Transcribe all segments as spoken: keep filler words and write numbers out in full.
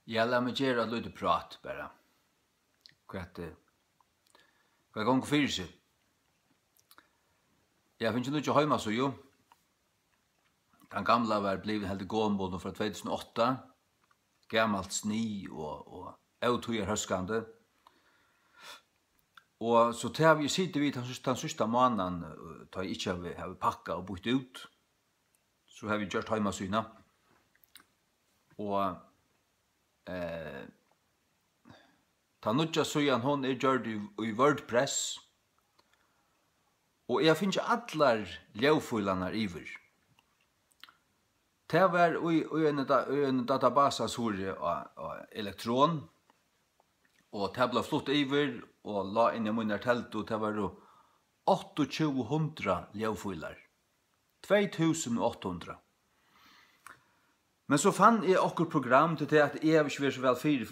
Ja, lat meg gera eitt lítið prát bara. Hvat, eh, hvat gongur fyri seg? Eg havi fingið nýggja heimasíðu. Tann gamla var blivin heldur gomul, hon frá tvey túsund og átta. Gamalt snið og, og ótíðarhóskandi. Og so tað havi eg sitið við tann síðsta, tann síðsta mánaðin, eh, tá eg ikki havi, havi pakkað og býtt út, so havi eg gjørt heimasíðuna. Og, eh, tann nýggja síðan, hon er gjørd í, í WordPress, og eg havi fingið allar ljóðfílarnar yvir. Tað var í, í eini da-, í eini databasa, suðuri á, á Elektron, og tað bleiv flutt yvir og lá inn í mínar teldu, tað vóru áttaogtjúgu hundrað ljóðfílar. Tvey túsund og átta hundrað. Men so fann eg okkurt program, til tað at eg havi ikki verið so væl fyri,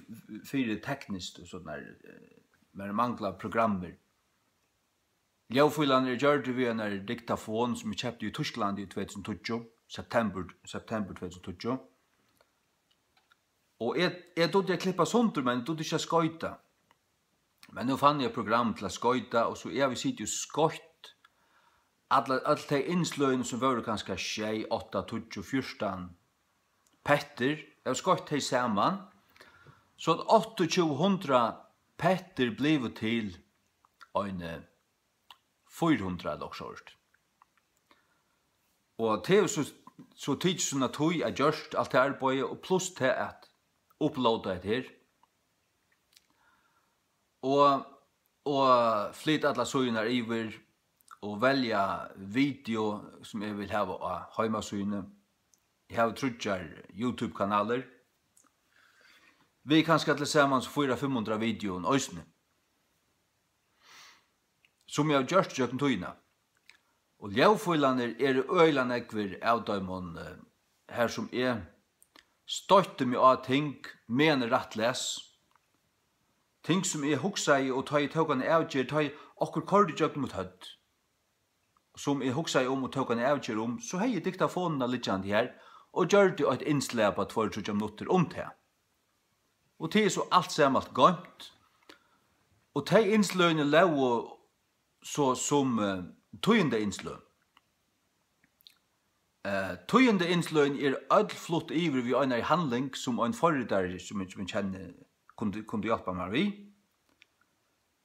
fyri tekniskt og sovorðið, eh, mær mangla programmir. Ljóðfílarnar eru gjørdir við einari diktafon, sum eg keypti í Týsklandi í tvey túsund og tíggju, septembur, septembur tvey túsund og tíggju. Og eg, eg dugdi at klippa sundur, men eg dugdi ikki at skoyta. Men nú fann eg eitt program til at skoyta, og so eg havi sitið og skoytt allar, øll tey innsløgini, sum vóru kanska sjey, átta, tíggju, fjúrtan pettir. Eg havi skoytt tey saman, so at áttaogtjúgu hundrað pettir blivu til eini fýra hundrað ella okkurt sovorðið. Og tað hevur so, so tikið sína tíð at gjørt alt tað arbeiðið, og pluss tað at uploada hetta her. Og, og flyta allar síðurnar yvir og velja video, sum eg vil hava á heimasíðuni. Eg havi tríggjar YouTube-kanalir. Við kanska til samans fýra, fimm hundrað videoum eisini, sum eg havi gjørt gjøgnum tíðina. Og ljóðfílarnir eru øgiliga nógvir av teimum, eh, har sum eg stoytti meg á ting, meðan eg rætt las. Ting sum eg hugsaði, og tá eg tók eina avgerð, tá eg okkurt koyrdi gjøgnum mítt høvd, sum eg hugsaði um og tók eina avgerð um, so hevði eg diktafonina liggjandi har og gjørdi eitt innslag á tveir, tríggjar minuttir um tað. Og tað er so alt saman goymt. Og tey innsløgini lógu so sum, eh, tíðindainnsløg. Eh, tíðindainnsløgini eru øll flutt yvir við einari handling, sum ein forritari, sum eg, sum eg kenni, kundi, kundi hjálpa mær við.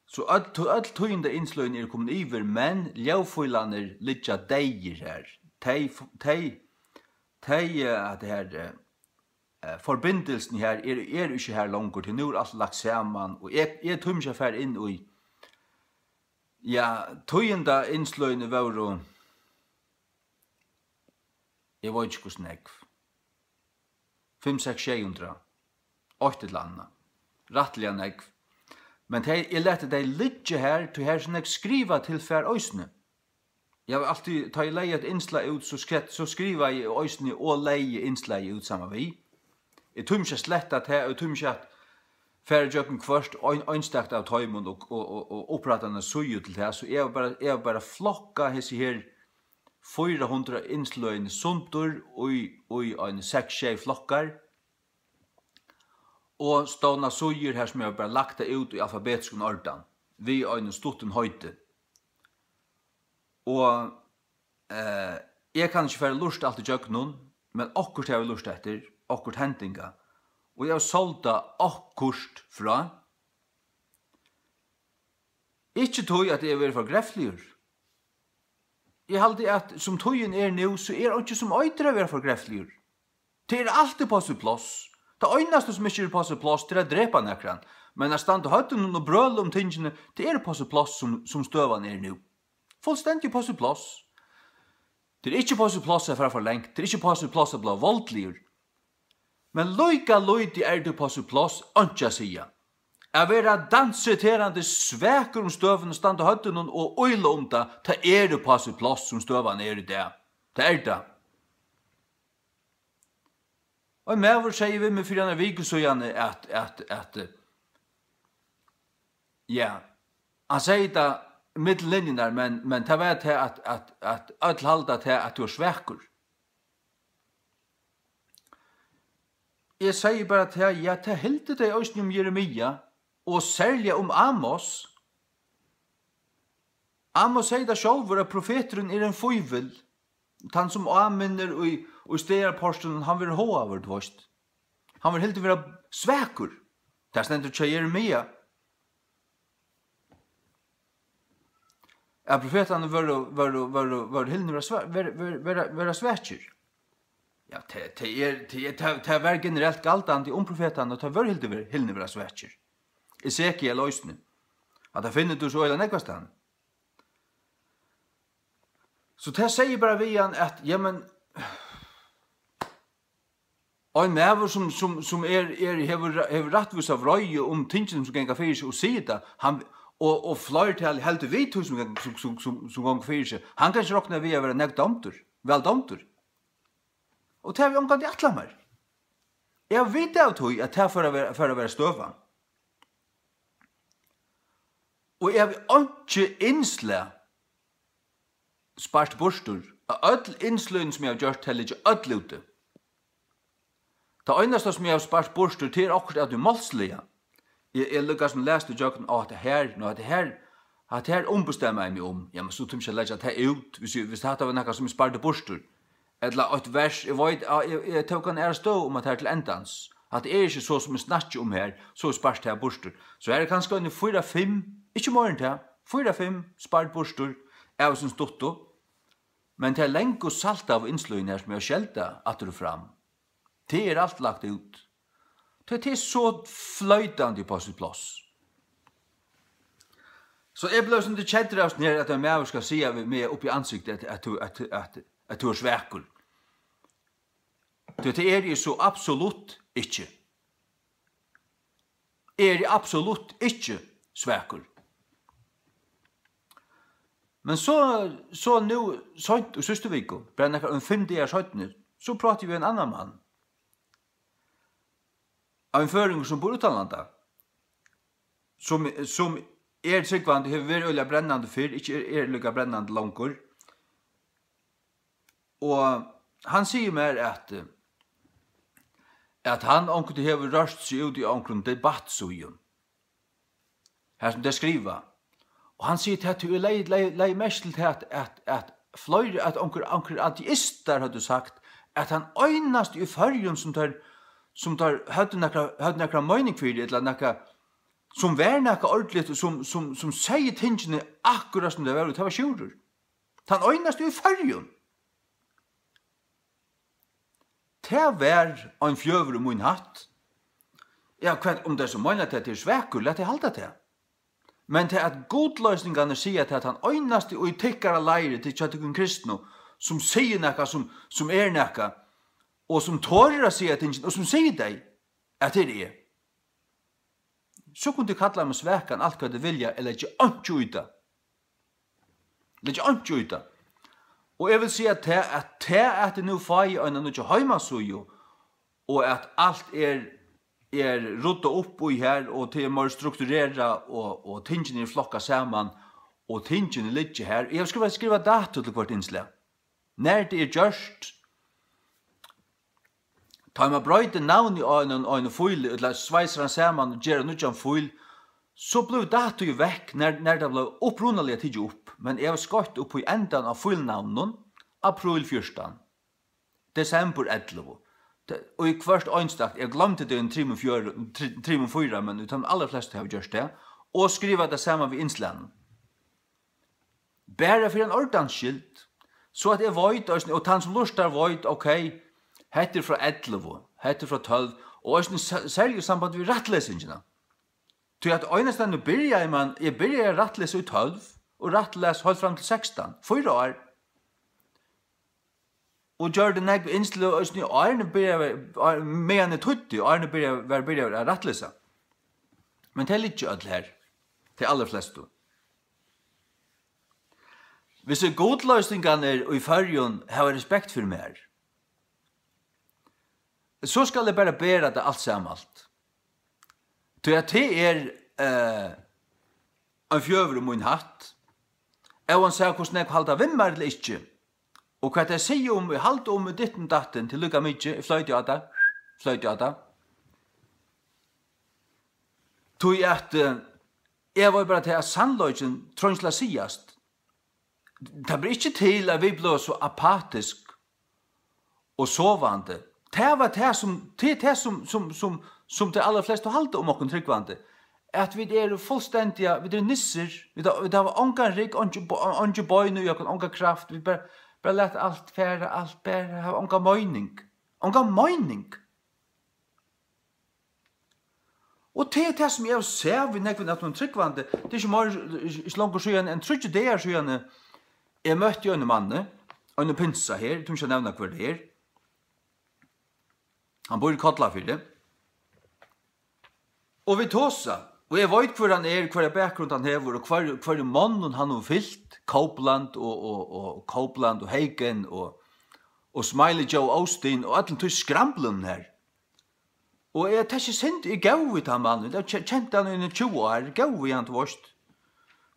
So øll, øll tíðindainnsløgini eru komin yvir, men ljóðfílarnir liggja deyðir har. Tey, tey, tey, eh, at her, eh, eh, forbindilsini her eru, eru ikki har longur, tí nú er alt lagt saman, og eg, eg tími ikki at fara inn í, ja, tíðindainnsløgini vóru, eg veit ikki hvussu nógv, fimm, seks, sjey hundrað, eitt ella annað, rættiliga nógv. Men tey, eg lati tey liggja har, tí har er so nógv skrivað tilfar eisini. Eg havi altíð, tá eg legði eitt innslag út, so skre-, so skrivaði eg eisini og legði innslagið út saman við. Eg tími ikki at sletta tað, og eg tími ikki at fara ígjøgnum hvørt ein, einstakt av teimum og, og, og, og upprætta eina síðu til tað, so eg havi bara, eg havi bara flokkað hesi her fýra hundrað innsløgini sundur í, í ein seks, sjey flokkar og stovna síður har, sum eg havi bara lagt tað út í alfabetiskum ordan við einum stuttum heiti. Og, eh, eg kann ikki fara lurt alt ígjøgnum, men okkurt havi eg lurt eftir, okkurt hendinga, og eg havi soldað okkurt frá. Ikki tí at eg havi verið forgrefligur. Eg haldi, at sum tíðin er nú, so er einki sum eitur at vera forgrefligur. Tað er altíð upp á sítt pláss. Tað einasta, sum ikki er upp á sítt pláss, tað er at drepa nakran. Men at standa á høvdinum og brøla um tingini, tað er upp á sítt pláss, sum, sum støðan er nú. Fullstendiga upp á sítt pláss. Tað er ikki upp á sítt pláss at fara for langt. Tað er ikki upp á sítt pláss at blíva voldligur. Men líka lítið er tað upp á sítt pláss einki at siga. At vera danseterandi svakur um støðuna, standa á høvdinum og ýla um tað, tað er upp á sítt pláss, sum støðan er í dag. Tað er tað. Ein maður segði við meg fyri eina viku síðani, at, at, at, eh, ja, hann segði tað millum linjurnar, men, men tað var tað, at, at, at øll halda tað, at tú ert svakur. Eg segði bara tað, ja, tað hildu tey eisini um Jeremia, og serliga um Amos. Amos segði tað sjálvur, at profeturin er ein fífil. Tann sum áminnir í, í staðarpartinum, hann verður háðaður, tú veist. Hann verður hildin vera svakur. Tað stendur hjá Jeremia. At profetarnir vóru, vóru, vóru, vóru hildnir vera sva-, vera, vera, vera, vera svakir. Ja, tað, tað er, tað er, tað, tað var generelt galdandi um profetarnar, og tað vóru hildnir vera, hildnir vera svakir. Esekiel eisini. At tað finnur tú so øgiliga nógvastaðni. So tað segði bara við hann, at, jamen, ein maður, sum, sum, sum er, er, hevur, hevur rættvísa vreiði um tingini, sum ganga fyri seg, og sigur tað, hann, og, og fleirtal heldur við tí, sum, sum, sum, sum, sum gongur fyri seg, hann kann ikki rokna við at vera nógv dámdur, væl dámdur. Og tað havi eg ongantíð ætlað mær. Eg havi vitað av tí, at tað fór at vera, fór at vera støðan. Og eg havi einki innslag spart burtur. Av øll innsløgini, sum eg havi gjørt, tey liggja øll úti. Tað einasta, sum eg havi spart burtur, tað er okkurt av tí málsliga. Eg, eg líkasum lesi ígjøgnum, á, hatta her, nú, hatta her, hatta her umbestemmi eg meg um. Ja, men so tími eg at leggja tað út, hvis eg, hvis hatta var nakað, sum eg spardi burtur. Ella eitt vers, eg veit, á, eg, eg tók eina aðra støðu um, at tað er til endans. Hatta er ikki so, sum eg snakki um her, so er spart tað burtur. So her er kanska eini fýra, fimm, ikki meira enn tað, fýra, fimm spard burtur av hesum stuttu. Men tey langu saltaðu innsløgini her, sum eg havi skeldað aftur og fram, tað er alt lagt út. Tað, tað er so floytandi upp á sítt pláss. So eg bleiv so keddur av, sum her, at ein maður skal siga við meg upp í ansiktið, at, at tú, at, at, at tú ert svakur. Tí tað eri eg so absolutt ikki. Eg eri absolutt ikki svakur. Men so, so nú seint í síðstu viku, bara nakrar, um fimm dagar seinni, so práti eg við ein annan mann. Ein føroyingur, sum býr uttanlanda, sum, sum er trúgvandi, hevur verið øgiliga brennandi fyrr, ikki er, er líka brennandi longur. Og hann sigur mær, at, at hann onkuntíð hevur rørt seg út í onkrum debattsíðum, har sum tey skriva. Og hann sigur, at tú legði, legði, legði merki til tað, at, at, at fleiri, at onkrir, onkrir ateistar høvdu sagt, at tann einasti í Føroyum, sum teir, sum teir høvdu nakra, høvdu nakra meining fyri, ella nakað, sum var nakað ordiligt, og sum, sum, sum segði tingini akkurát, sum tey vóru, tað var Sjúrður. Tann einasti í Føroyum. Tað var ein fjøður í mín hatt. Ja, hvat um tey so meina, at tað er svakur, lat tey halda tað. Men tað, at gudloysningarnir siga, at tann einasti í tykkara leiri, til hjá tykkum kristnu, sum sigur nakað, sum, sum er nakað, og sum torir at siga tingini, og sum sigur tey, at tað eri eg. So kunnu tit kalla meg svakan alt hvat tit vilja, eg leggi einki í tað. Leggi einki í tað. Og eg vil siga tað, at tað, at eg nú fái eina nýggja heimasíðu, og at alt er, er ruddað upp í har, og tað er meir strukturerað, og, og tingini eru flokkað saman, og tingini liggja har. Eg havi skrivað, skrivað dato til hvørt innslag. Nær tað er gjørt, tá man broytir navnið á einum, á einum fíli, ella sveisar hann saman og ger ein nýggjan fíl, so blívur datoið vekk, nær, nær tað bleiv upprunaliga tikið upp. Men eg havi skoytt upp í endan á fílnavninum, apríl fjúrtan, desembur ellivu. Tað, og í hvørt einstakt, eg gloymdi tað í ein trimum, fjør-, tri-, trimum, fýra, men í teimum allarflestu havi eg gjørt tað, og skrivað tað saman við innslagnum. Bara fyri ein ordans skyld, so at eg veit eisini, og tann sum lurtar veit, ok, hetta er frá ellivu, hetta er frá tólv, og eisini se-, serliga í samband við rættlesingina. Tí at einastaðni byrjaði man, eg byrjaði at rættlesa í tólv, og rættlas heilt fram til sekstan, fýra ár. Og gjørdi nógv innsløg eisini áðrenn eg byrjaði, á-, meðan eg týddi, áðrenn eg byrjaði, var byrjaður at rættlesa. Men tey liggja øll har, tey allarflestu. Hvis er gudloysningarnir í Føroyum hava respekt fyri mær, so skal eg bara bera tað alt saman alt. Tí at tað er, eh, ein fjøður í mín hatt. Óansæð hvussu nógv halda við mær ella ikki, og hvat tey siga um, og halda um, í ditten datten, til líka mikið, eg floyti á tað, floyti á tað. Tí at, eh, eg veit bara tað, at sannleikin treingir til at sigast. Tað ber ikki til, at vit blíva so apatisk og sovandi. Tað var tað, sum, tað er tað, sum, sum, sum, sum tey allarflestu halda um okkum trúgvandi, at vit eru fullstendiga, vit eru nissir, vit hava, vit hava ongan rygg, eingi bo-, eingi bein í okkum, onga kraft, vit bara, bara lata alt fara, alt bara hava onga meining, onga meining. Og tað er tað, sum eg havi sæð við nógvum av teimum trúgvandi. Tað er ikki meir, ikki longur síðan enn tríggjar dagar síðani, eg møtti einum manni, einum pinsa her, eg tími ikki at nevna, hvør tað er. Hann býr í Kollafirði. Og vit tosa, og eg veit, hvør hann er, hvørja bakgrund hann hevur, og hvør, hvørjum monnum hann hevur fylgt, Copeland og, og, og Copeland og Hagin og, og Smiley Joe Osteen og øllum tí skramblinum her. Og eg taki synd, eg góði við tann mannin, eg havi ke-, kent hann í eini tjúgu ár, góði við hann, tú veitst.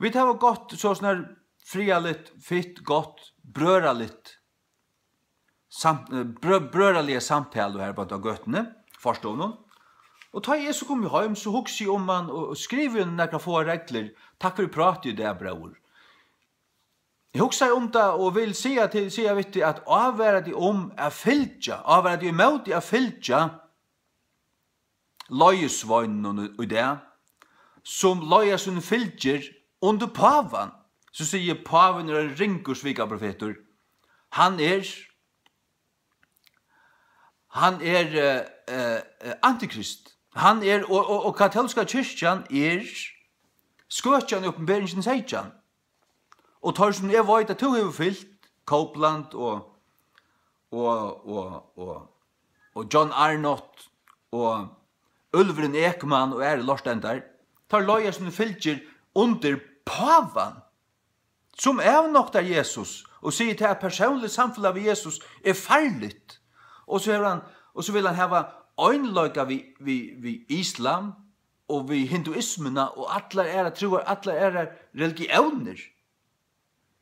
Vit hava gott, so sånn her, friðarligt, fitt, gott, brøðraligt, samt, eh, brø-, brøðraliga samtalu her á gøtuni, forstovnum. Og tá eg so komi heim, so hugsi eg um hann og, og skrivi honum nakrar fáar reglur. Takk fyri prátið í dag, bróðir. Eg hugsaði um tað og vil siga til, siga við teg, at ávara teg um at fylgja, ávara teg ímóti at fylgja leiðisveinunum í, í dag, sum leiða síni fylgir undir pávan. So sigi eg, pávin er ein ringur svikaprofetur. Hann er Hann er, eh, eh, eh, antikrist. Hann er, og, og, og katólska kirkjan er skøkjan í Opinberingin seytjan. Og teir, sum eg veit, at tú hevur fylgt, Copeland og, og, og, og, og John Arnott og Ulverin Ekman og aðrir lortendar, teir leiða síni fylgir undir pávan, sum avnoktar Jesus og sigur tað, at persónligt samfelag við Jesus er farligt. Og so hevur hann, og so vil hann hava einleika við, við, við islam og við hinduismuna og allar aðrar trúar, allar aðrar religiónir.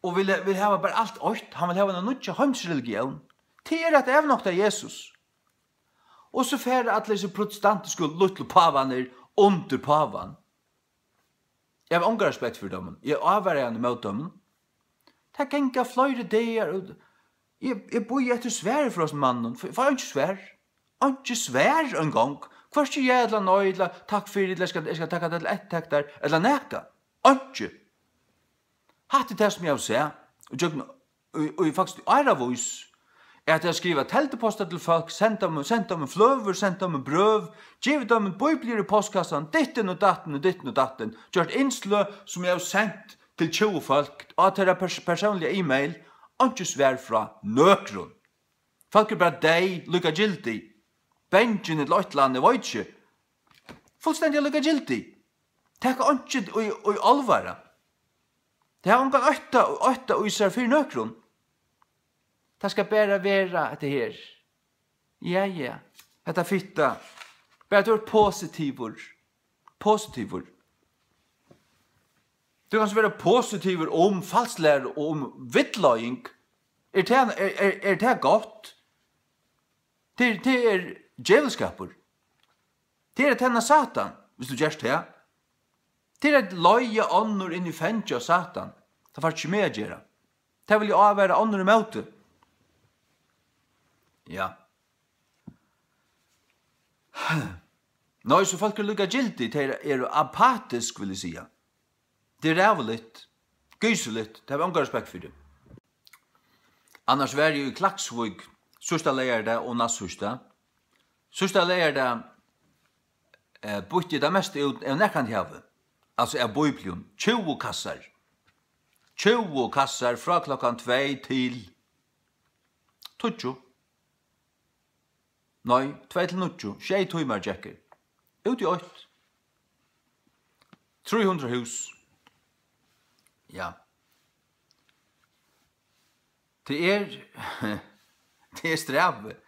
Og vil, vil hava bara alt eitt. Hann vil hava eina nýggja heimsreligión. Tað er at avnokta Jesus. Og so fara allir hesir protestantisku lítlu pávarnir undir pávan. Eg havi onga respekt fyri teimum. Eg ávaraði hann ímóti teimum. Tað ganga fleiri dagar, og eg, eg bíði eftir svari frá hasum manninum. F-, fái einki svar. Einki svar eingong. Hvørki ja ella nei, ella takk fyri, ella eg skal, eg skal taka tað til eftirtektar, ella nakað. Einki. Hatta er tað, sum eg havi sæð, og gjøgnum í, í, faktiskt í áravís, er at eg havi skrivað teldupostar til fólk, sent teimum, sent teimum fløgur, sent teimum brøv, givið teimum bíbliur í postkassan, dittin og dattin og dittin og dattin, gjørt innsløg, sum eg havi sent til tjúgu fólk á teirra pers-, persónliga e-mail, einki svar frá nøkrum. Fólk eru bara deyð, líkagildig, bangin ella eitt ella annað, eg veit ikki. Fullstendiga líkagildig. Taka einki í, í álvara. Tey hava ongan ótta, ótta í sær fyri nøkrum. Tað skal bara vera hetta her. Ja, ja. Hetta fitta. Bara tú ert positivur. Positivur. Tú kanst vera positivur um falsklæru og um villleiðing. Er tað, er, er, er tað gott? Tað er, tað er djevulskapur. Tað er at tæna Satan, viss tú gert tað. Tað er at leiða onnur inn í fangið á Satan. Tað fært ikki meg at gera. Tað vil eg ávara onnur ímóti. Ja. Nei, so fólk eru líkagildig, tey eru apatisk, vil eg siga. Tað er ræðuligt, gysligt, tað havi eg ongan respekt fyri. Annars var eg í Klaksvík síðsta leygardag og næstsíðsta. Síðsta leygardag, eh, býtti eg tað mesta út, eg nakrantíð havi. Altso av bíblium, tjúgu kassar. Tjúgu kassar frá klokkan tvey til tíggju. Nei, tvey til níggju, sjey tímar gekk eg. Út í eitt. Trý hundrað hús. Ja. Tað er, tað er strævið.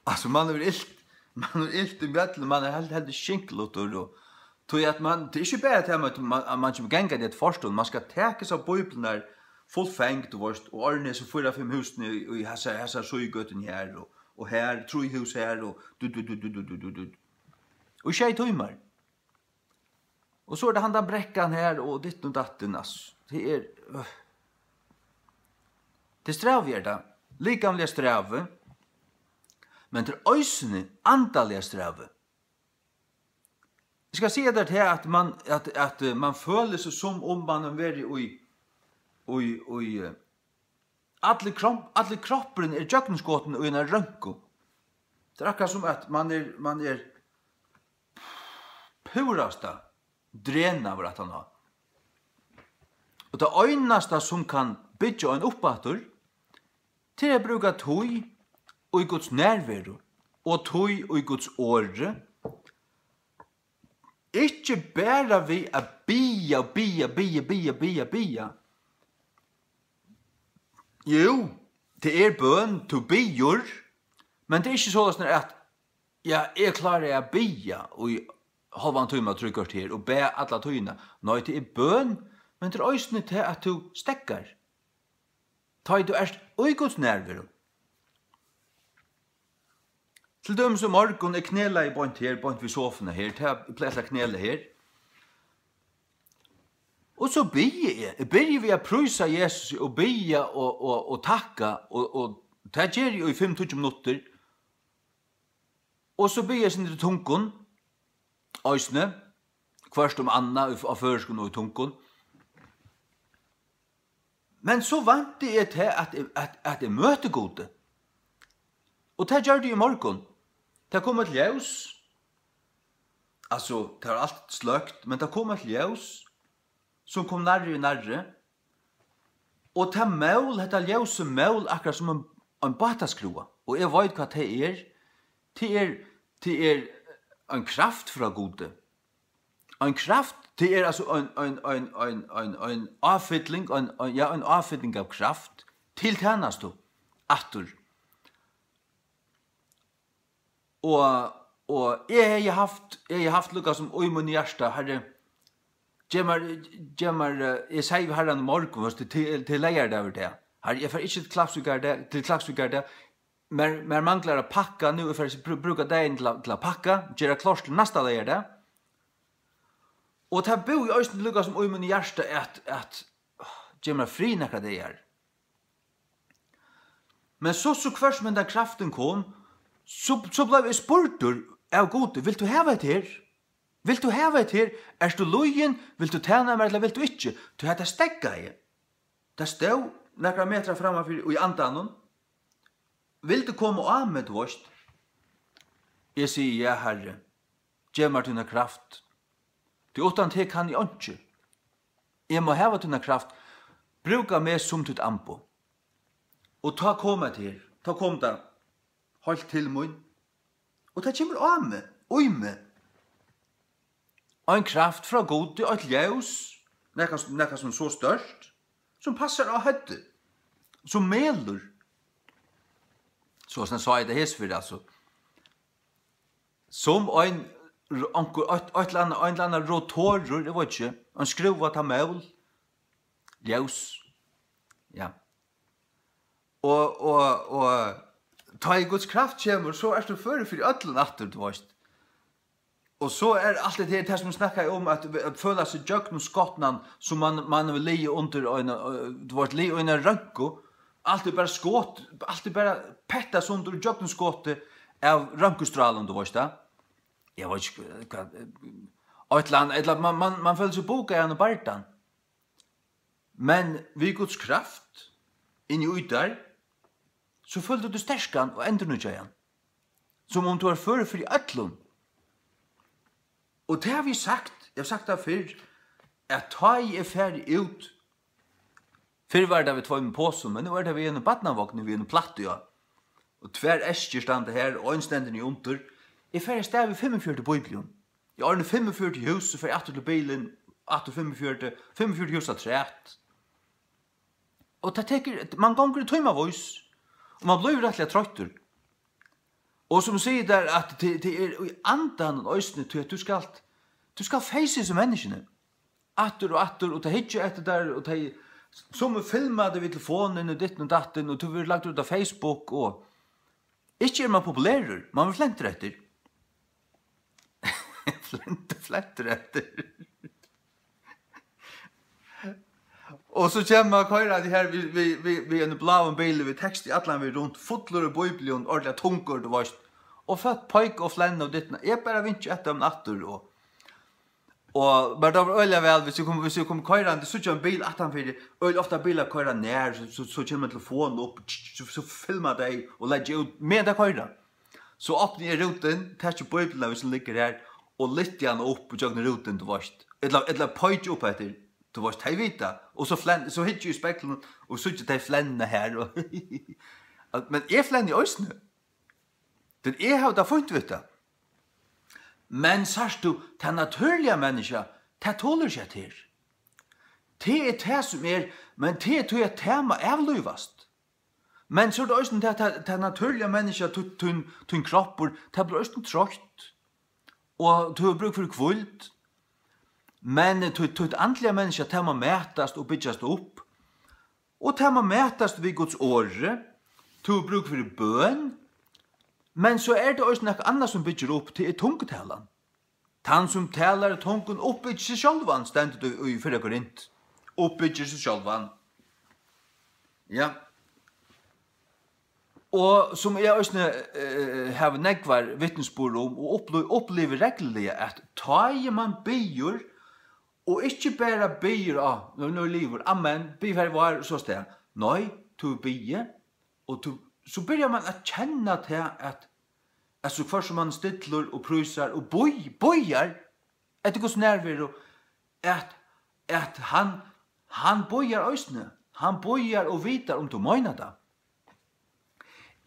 Altso, mann hevur ilt, mann hevur ilt í mjøllum, mann er heilt, heilt skinklutur, og tí at mann, tað er ikki bara tað, at mann, at mann kemur gangandi í eitt forstund, mann skal taka hesar bíbliurnar fullfengt, tú veitst, og ordna hesi fýra, fimm húsini í, í hasar, hasar síðugøtuni her, og, og her, trý hús her, og du, du, du. Og sjey tímar. Og so er tað handan brekkan her, og ditten og datten, altso. Tað er, øh. Tað er strævið, er tað. Likamliga strævið. Men tað er eisini andaliga strævið. Eg skal siga tær tað, at man, at, at, eh, man følir seg, sum um man hevur verið í, í, í, eh, allur krom-, allur kroppurin er gjøgnumskotin í eina rønku. Tað er akkurát sum, at man er, man er púrasta drenaður aftaná. Og tað einasta, sum kann byggja ein upp aftur, tað er at brúka tíð í Guds nærveru og tíð í Guds orði. Ikki bara við at biðja og biðja, biðja, biðja, biðja, biðja. Jú, tað er bøn, tú biður, men tað er ikki soleiðis, at, ja, eg klári at biðja í hálvan tíma, trý korter, og bað alla tíðina. Nei, tað er bøn, men tað er eisini tað, at tú steðgar. Tá ið tú ert í Guds nærveru. Til dømis í morgun, eg knelaði beint her, beint við sofuna her, tað, eg plagi at knela her. Og so biði eg, eg byrji við at prísa Jesus og biðja og, og, og takka, og, og tað geri eg í fimm, tíggju minuttir. Og so biði eg sindur í tungum, eisini, hvørt um annað, á føroyskum og í tungum. Men so vænti eg til, at, at, at eg møti Gudi. Og tað gjørdi eg í morgun. Tað kom eitt ljós. Altso, tað var alt sløkt, men tað kom eitt ljós, sum kom nærri og nærri. Og tað mól, hetta ljósið mól, akkurát sum ein, ein bátaskrúva. Og eg veit, hvat tað er. Tað er, tað er ein kraft frá Gudi. Ein kraft, tað er altso ein, ein, ein, ein, ein, ein áfylling, ein, ein, ja, ein áfylling av kraft til tænastu aftur. Og, og eg hevði havt, eg hevði havt líka sum í mínum hjarta, Harri, gev mær, gev mær, eh, eg segði við Harran í morgun, veitst tú, til, til leygardag í dag. Harri, eg fari ikki til Klaksvíkar í dag, til Klaksvíkar í dag. Mær, mær manglar at pakka nú, eg fari at brú-, brúka dagin til at, til at pakka, gera klárt til næsta leygardag. Og tað búði eisini líka sum í mínum hjarta at, at, gev mær frið nakrar dagar. Men so, so hvørt sum hendan kraftin kom, so, so bleiv eg spurdur av Gudi: "Vilt tú hava hetta her? Vilt tú hava hetta her? Ert tú lýðin? Vilt tú tæna mær, ella vilt tú ikki?" Tí hetta steðgaði. Tað stóð nakrar metrar frammanfyri í andanum, vildi koma á meg, tú veitst. Eg sigi: "Ja, Harri, gev mær tína kraft. Tí uttan teg kann eg einki. Eg má hava tína kraft. Brúka meg sum títt amboð." Og tá kom hetta her. Tá kom tað heilt til mín. Og tað kemur á meg, í meg. Ein kraft frá Gudi, eitt ljós, nakað, nakað sum so stórt, sum passar á høvdið, sum melur. So sum eg sá í tað hesi fyri, altso. Sum ein r-, onkur, eitt, eitt ella annað, ein ella annar rotorur, eg veit ikki, ein skrúva, tað mól, ljós. Ja. Og, og, og tá ið Guds kraft kemur, so ert tú førur fyri øllum aftur, tú veitst. Og so er alt det her, tað sum eg snakkaði um, at, at føla seg gjøgnumskotnan, sum man, man vil liggja undir eina, øh, tú veitst, liggja í eina rønku. Alt er bara skot, alt er bara pettað sundur og gjøgnumskotið av rønkustrálum, tú veitst tað. Eg veit ikki, hvat, eitt ella annað, ella man, man, man følir seg bugaðan og bardan. Men við Guds kraft inni í tær, so følir tú teg sterkan og endurnýggjaðan, sum um tú ert førur fyri øllum. Og tað havi eg sagt, eg havi sagt tað fyrr, at tá eg eri farin út, fyrr var tað við tveimum posum, men nú er tað við einum barnavogni, við einum plætti á. Og tvær eskjur standa har, og ein stendur niðurundir. Eg fari avstað við fimmogfjøruti bíblium. Eg orðni fimmogfjøruti hús, so fari eg aftur til bilin, aftur fimmogfjøruti, fimmogfjøruti hús afturat. Og tað tekur, man gongur í tímavís, og man blívur rættiliga troyttur. Og sum sigur tær, at tað, tað er í andanum eisini, tí at tú skalt, tú skalt face hesi menniskjuni. Aftur og aftur, og tey hyggja eftir tær, og tey, summi filma teg við telefonini og ditten og datten, og tú verður lagdur út á Facebook, og ikki er man populerur, man verður flentur eftir. Flentur, flentur eftir. Og so kemur mann koyrandi her við, við, við, við einum bláum bili, við teksti allan vegin runt, fullur av bíblium, ordiliga tungur, tú veitst. Og fólk peika og flenna og ditten. Eg bara vinki eftir teimum aftur, og, og, men tað var øgiliga væl, viss eg kom, viss eg kom koyrandi, síggi ein bil aftanfyri, øgiliga ofta bilar koyra nær, so, so, so kemur ein telefon upp, so, so filma tey og leggja út, meðan tey koyra. So opni eg rútin, taki bíbliuna, viss hon liggur her, og lyfti hana upp ígjøgnum rútin, tú veitst. Ella, ella peiki upp eftir, tú veitst, tey vita. Og so flenn-, so hyggi eg í speglinum, og síggi tey flenna her, og at, men eg flenni eisini. Tí eg havi tað fínt við tað. Men sært tú, tað natúrliga menniskja, tað tolir ikki hetta her. Tað er tað sum er, men tað er tí at tað má avlívast. Men so er tað eisini tað, tað, tað natúrliga menniskja, tín, tín, tín kroppur, tað blívur eisini troytt. Og tú hevur brúk fyri hvíld. Men títt, títt andliga menniskja, tað má mætast og byggjast upp. Og tað má mætast við Guds orði. Tú hevur brúk fyri bøn. Men so er tað eisini nakað annað sum byggir upp, tað er tungutalan. Tann sum talar í tungum uppbyggir seg sjálvan, stendur tað í fyrra Korint. Uppbyggir seg sjálvan. Ja. Og sum eg eisini, eh, havi nógvar vitnisburð um og uppliv-, upplivi regluliga, at tá ið mann biður, og ikki bara biður, á, nú, nú er liðugur, amen, bið farvæl, og so stað. Nei, tú biður, og tú, so byrjar mann at kenna tað, at, at so hvørt sum mann er stillur og prísar og bíð-, bíðar eftir Guds nærveru, at, at hann, hann bíðar eisini. Hann bíðar og vitar, um tú meinar tað.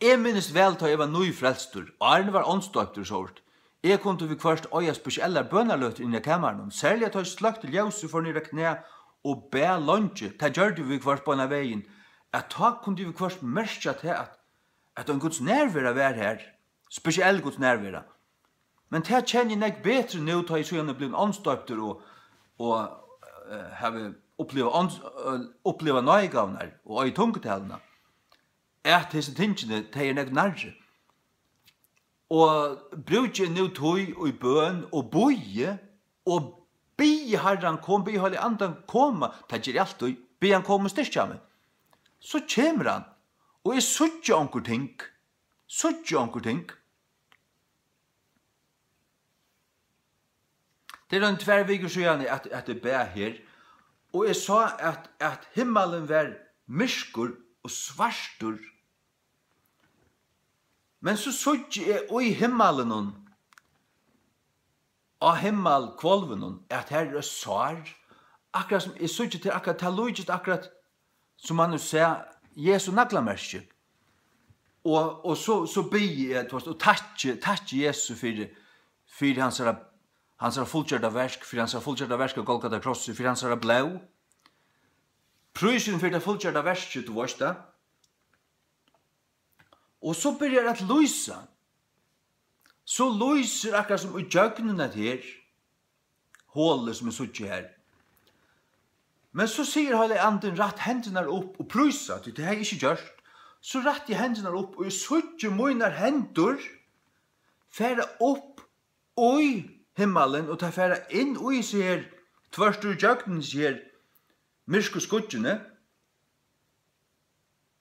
Eg minnist væl, tá eg var nýfrelstur, áðrenn eg var ovnsdoyptur, so eg kundi viðhvørt eiga spesiellar bønarløtur inni á kamarinum, serliga tá eg sløkti ljósið, fór niður á knæ og bað leingi. Tað gjørdi eg viðhvørt beinan vegin, at tá kundi eg viðhvørt merkja tað, at, at ein Guds nærvera var har, spesiell Guds nærvera. Men tað kenni eg nógv betri nú, tá eg síðan er blivin ovnsdoyptur og, og, eh, havi upplivað ovns-, eh, upplivað náðigávurnar og eigi tungutaluna, at hesi tingini, tey eru nógv nærri. Og brúki eg nú tíð í bøn og bíði, og biði Harran, kom, biði Heilaga Andan koma, tað geri eg altíð, biði hann koma og styrkja meg. So kemur hann, og eg síggi onkur ting, síggi onkur ting. Tað er ein tvær vikur síðani, at, at eg bað her, og eg sá, at, at himmalin var myrkur og svartur. Men so síggi eg í himmalinum, á himmalhvølvinum, at har er eitt sár, akkurát sum eg síggi til, akkurát, tað líkist akkurát sum hann hevur sæð Jesu naglamerki. Og, og so, so biði eg, tú veitst, og takki, takki Jesu fyri, fyri hansara, hansara fullgjørda verk, fyri hansara fullgjørda verk á Golgata krossi, fyri hansara blóð. Prísurin fyri tað fullgjørda verkið, tú veitst tað. Og so byrjar at lýsa. So lýsir akkurát sum í gjøgnum hetta her holið sum eg síggi her. Men so sigur Heilagi Andin: Rætt hendurnar upp og prísa, tí tað hevði eg ikki gjørt. So rætti eg hendurnar upp, og eg síggi mínar hendur fara upp í himmalin, og tær fara inn í hesi her, tvørtur ígjøgnum hesi her myrku skýggini.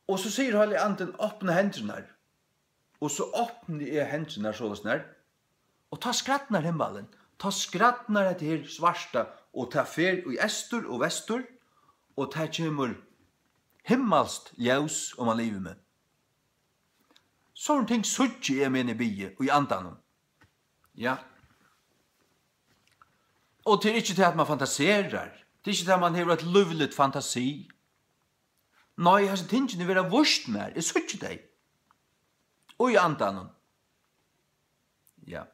Og so sigur Heilagi Andin: Opna hendurnar. Og so opni eg hendurnar soleiðis nær. Og tá skrædnar himmalin. Tá skrædnar hetta her svarta, og tað fer í eystur og vestur, og tað kemur himmalskt ljós oman yvir meg. Sovorðin ting síggi eg, meðan eg biði í andanum. Ja. Og tað er ikki tað, at mann fantaserar. Tað er ikki tað, at mann hevur eitt lívligt fantasi. Nei, hasi tingini verða víst mær. Eg síggi tey. Og í andanum. Ja.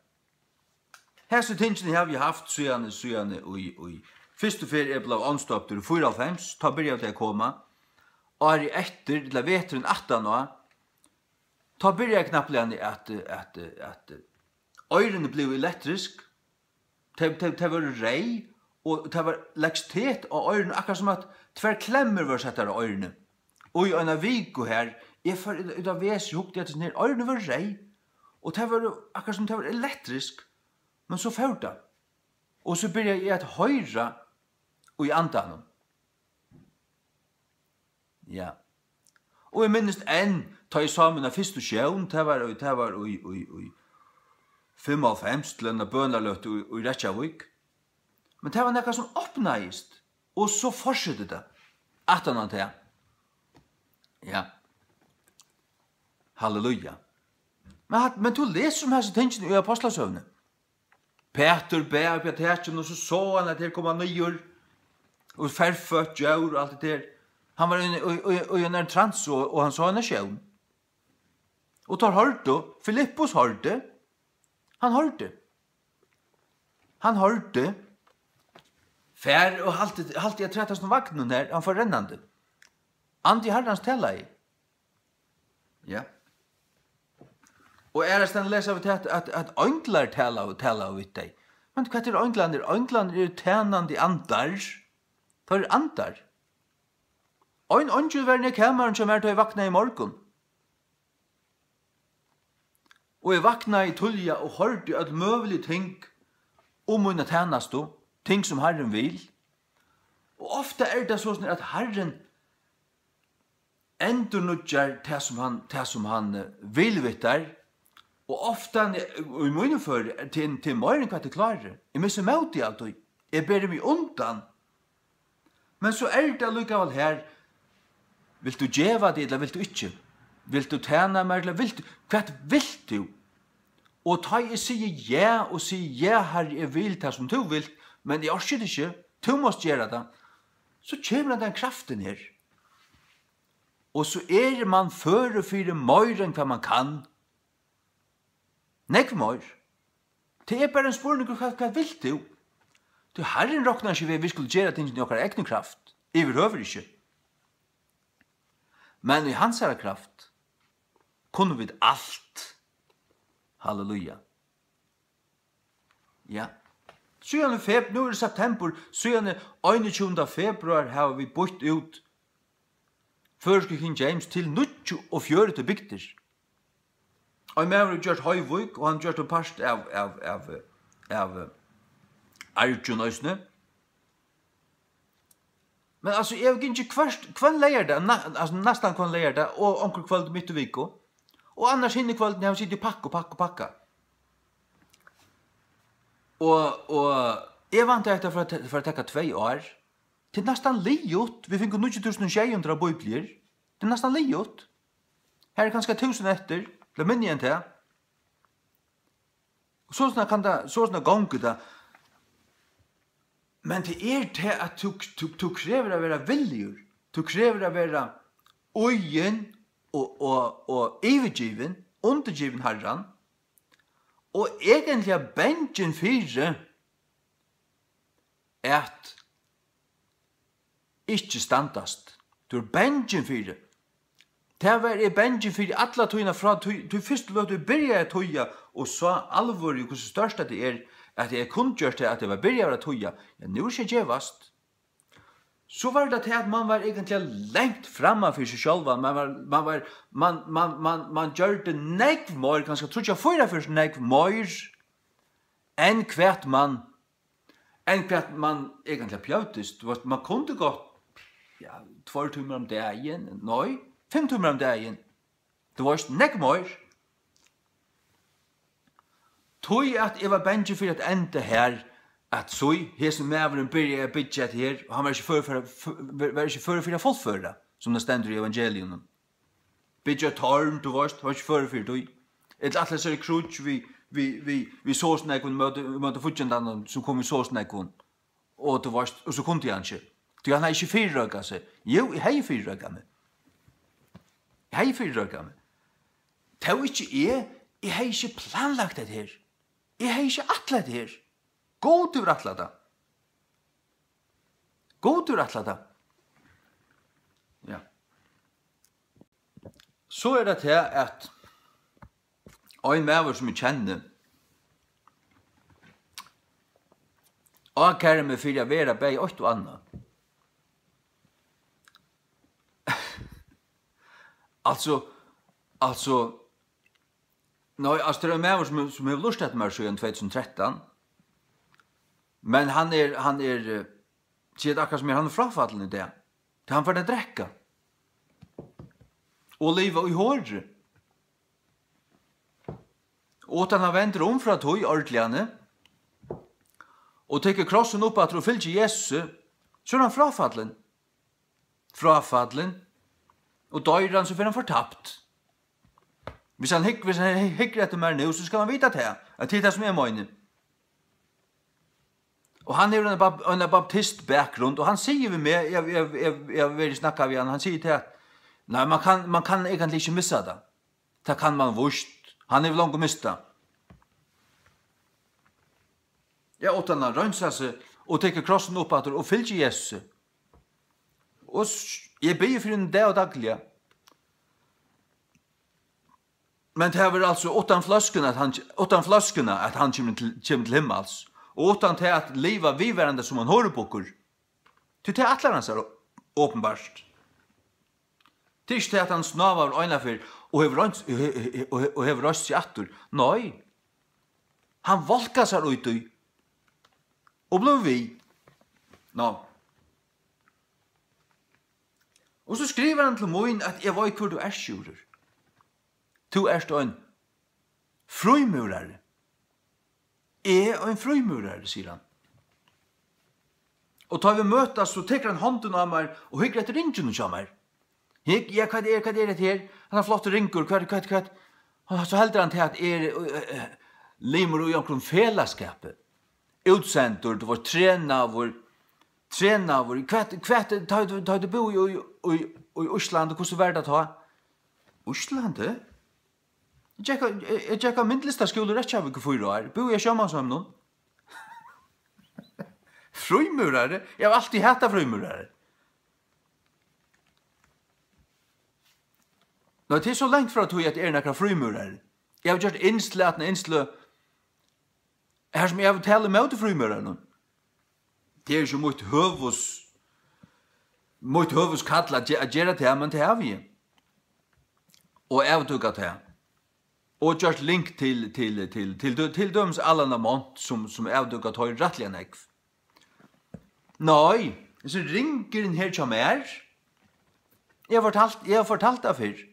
Hasi tingini havi eg havt síðani, síðani í, í fyrstu ferð eg bleiv ovnsdoyptur í fýraoghálvfems, tá byrjaðu tey at koma. Árið eftir, ella veturin aftaná, tá byrjaði knappliga at, at, at, oyruni blivu elektrisk. Tey, tey, tey vóru reyð, og tað var elektrisitet á oyruni, akkurát sum at tvær klemmur vóru settar á oyruni. Og í eina viku her, eg fór út, út á veg, so hugdi eg at hesi her oyruni vóru reyð, og tað vóru, akkurát sum tað var elektrisk, men so fór tað. Og so byrjaði eg at hoyra í andanum. Ja. Og eg minnist enn, tá eg sá mína fyrstu sjón, tað var í, tað var í, í, í fimmoghálvfems til eina bønarløtu í, í Reykjavík. Men tað var nakað sum opnaðist, og so fortsetti tað. Aftan á tað. Ja. Halleluja. Men, hatt- men tú lesur um hasi tingini í Ápostlasøguni. Pætur bað uppi á takinum, og so sá hann, at her kom hann niður, og ferføtt djór og alt det der. Hann var í, í, í, í einari transu, og, og hann sá eina sjón. Og teir hoyrdu, Filippus hoyrdi, hann hoyrdi. Hann hoyrdi. Far og halti, halti at trætast um vagnin her, hann fór rennandi. Andi Harrans talaði. Ja. Og aðrastaðni lesa vit at, at, at einglar tala, tala við tey. Men hvat eru einglarnir? Einglarnir eru tænandi andar. Teir eru andar. Ein eingil var inni í kamarinum hjá mær, tá eg vaknaði í morgun. Og eg vaknaði tíðliga og hoyrdi øll møgulig ting um mína tænastu, ting sum Harrin vil. Og ofta er tað soleiðis, at Harrin endurnýggjar tað, sum hann, tað, sum hann, eh, vil við tær. Og ofta, eh, í mínum føri, er til, til meira enn hvat eg klári. Eg missi mótið av tí. Eg beri meg undan. Men so er tað allíkavæl her. Vilt tú geva teg, ella vilt tú ikki? Vilt tú tæna mær, ella vilt tú? Hvat vilt tú? Og tá eg sigi ja, og sigi, "Ja, Harri, eg vil tað, sum tú vilt, men eg orki tað ikki, tú mást gera tað," so kemur hann, tann kraftin her. Og so er mann førur fyri meira enn hvat mann kann. Nógv meir. Tað er bara ein spurningur, hvat, hvat vilt tú? Tí Harrin roknar ikki við, at vit skulu gera tingini í okkara egnu kraft. Yvirhøvur ikki. Men í hansara kraft kunnu vit alt. Halleluja. Ja. Síðani feb-, nú er septembur, síðani einogtjúgunda februar hava vit býtt út føroysku King James til níggjuogfjøruti bygdir. Ein maður hevur gjørt Hoyvík, og hann gjørt ein part av, av, av, av, eh, Argjum eisini. Men altso, eg havi gingið hvørt, hvønn leygardag, na-, altso, næstan hvønn leygardag, og onkur kvøld mitt í viku. Og annars hinni kvøldini havi eg sitið og pakka og pakka og pakka. Og, og eg væntaði hetta fyri at, fyri at taka tvey ár. Tað er næstan liðugt. Vit fingu níggju túsund og sjey hundrað bíbliur. Tað er næstan liðugt. Har er kanska túsund eftir, ella minni enn tað. Og soleiðis kann tað, soleiðis gongur tað. Men tað er tað, at tú, tú, tú krevur at vera villigur. Tú krevur at vera íðin og, og, og yvirgivin, undirgivin Harran. Og eigentliga bangin fyri at ikki standast. Tú ert bangin fyri. Tað var eg bangin fyri alla tíðina frá tí, tí fyrstu løtu eg byrjaði at týða og sá alvørið, hvussu stórt at tað er, at eg kundi gjørt tað, at eg var byrjaður at týða. Ja, nú er ikki at gevast. So var tað tað, at mann var eigentliga langt framman fyri seg sjálvan. Mann var, mann var, mann, mann, mann, mann gjørdi nógv meir, kanska tríggjar, fýra ferðir nógv meir, enn hvat mann enn hvat mann eigentliga bjóðist. Tú veitst, mann kundi gott, ja, tveir tímar um dagin, nei, fimm tímar um dagin. Tú veitst, nógv meir. Tí at eg var bangin fyri at enda her, at so, hesin maðurin byrjaði at byggja hetta her, og hann var ikki førur fyri, fyri, var ikki førur fyri at fullføra, sum tað stendur í evangeliunum. Byggja torn, tú veitst, var ikki førur fyri tí. Ella ætla sær í kríggj við, við, við, við sovorðsnógvum, møti, møti fíggindanum, sum kom við sovorðsnógvum. Og tú veitst, og so kundi hann ikki. Tí hann hevði ikki fyrireikað seg. Jú, eg hevði fyrireikað meg. Eg hevði fyrireikað meg. Tó ikki eg, eg hevði ikki planlagt hetta her. Eg hevði ikki ætlað hetta her. Gud hevur ætlað tað. Gud hevur ætlað tað. Ja. So er tað tað, at ein maður, sum eg kenni, ákærir meg fyri at vera bæði eitt og annað. Altso, altso, nei, altso, tað er ein maður, sum, sum hevur lurtað eftir mær síðan tvey túsund og trettan. Men hann er, hann er, eh, siga tað akkurát sum er, hann er fráfallin í dag. Tí hann fer at drekka. og liva í hori. Og uttan hann vendir um frá tí ordiliga, og tekur krossin upp aftur og fylgir Jesusi, so er hann fráfallin. Fráfallin. Og doyr hann, so fer hann fortapt. Hvis hann hygg-, hvis hann hy-, hyggur eftir mær nú, so skal hann vita tað, at tað er tað, sum eg meini. Og hann hevur eina bap-, eina baptistbakgrund, og hann sigur við meg, eg, eg, eg, eg havi verið og snakkað við hann, hann sigur til at, nei, man kann, man kann eigentliga ikki missa tað. Tað kann man víst. Hann hevur longu mist tað. Ja, uttan at reinsa seg og tekur krossin upp aftur og fylgir Jesusi. Og s-, eg biði fyri honum dag og dagliga. Men tað verður altso uttan fløskuna, at hann, uttan fløskuna, at hann kemur til, kemur til himmals. Og uttan tað at liva viðvarandi sum ein horubukkur. Tí tað ætlar hann sær openbart. Tað er ikki tað, at hann snávar eina ferð og hevur reint, og he-, og he-, og hevur reist seg aftur. Nei. Hann volkar sær út í og blívur við. Ná. Og so skrivar hann til mín, at eg veit, hvør tú ert, Sjúrður. Tú ert ein frímúrari. Eg ein frímúrari, sigur hann. Og tá vit møtast, so tekur hann hondina á mær og hyggur eftir ringinum hjá mær. Hygg, ja, hvat er, hvat er hetta her? Hann er flottur ringur, hvat, hvat, hvat? Og so heldur hann til at eg eri, eh, eh, limur í onkrum felagsskapi. Útsendur, tú vart trenaður, trenaður, hvat, hvat, tá, tá, tá tú búði í, í, í, í Íslandi, hvussu var tað tá? Íslandi? Eg gekk á, eg, eg gekk á myndlistaskúla í Reykjavík í fýra ár. Búði eg á Sjómansheiminum. Frímúrari? Eg havi altíð hatað frímúrari. Nei, tað er so langt frá tí, at eg eri nakar frímúrari. Eg havi gjørt innsløg, innsløg, har sum eg havi talað móti frímúrarunum. Tað er ikki mítt høvuðs-, mítt høvuðskall at ge-, at gera tað, men tað havi eg. Og avdúkað tað. Og gjørt link til, til, til, til dø-, til dømis Allan Lamont, sum, sum avdúkað teir rættiliga nógv. Nei, hesin ringurin her hjá mær, eg havi fortalt, eg havi fortalt tað fyrr,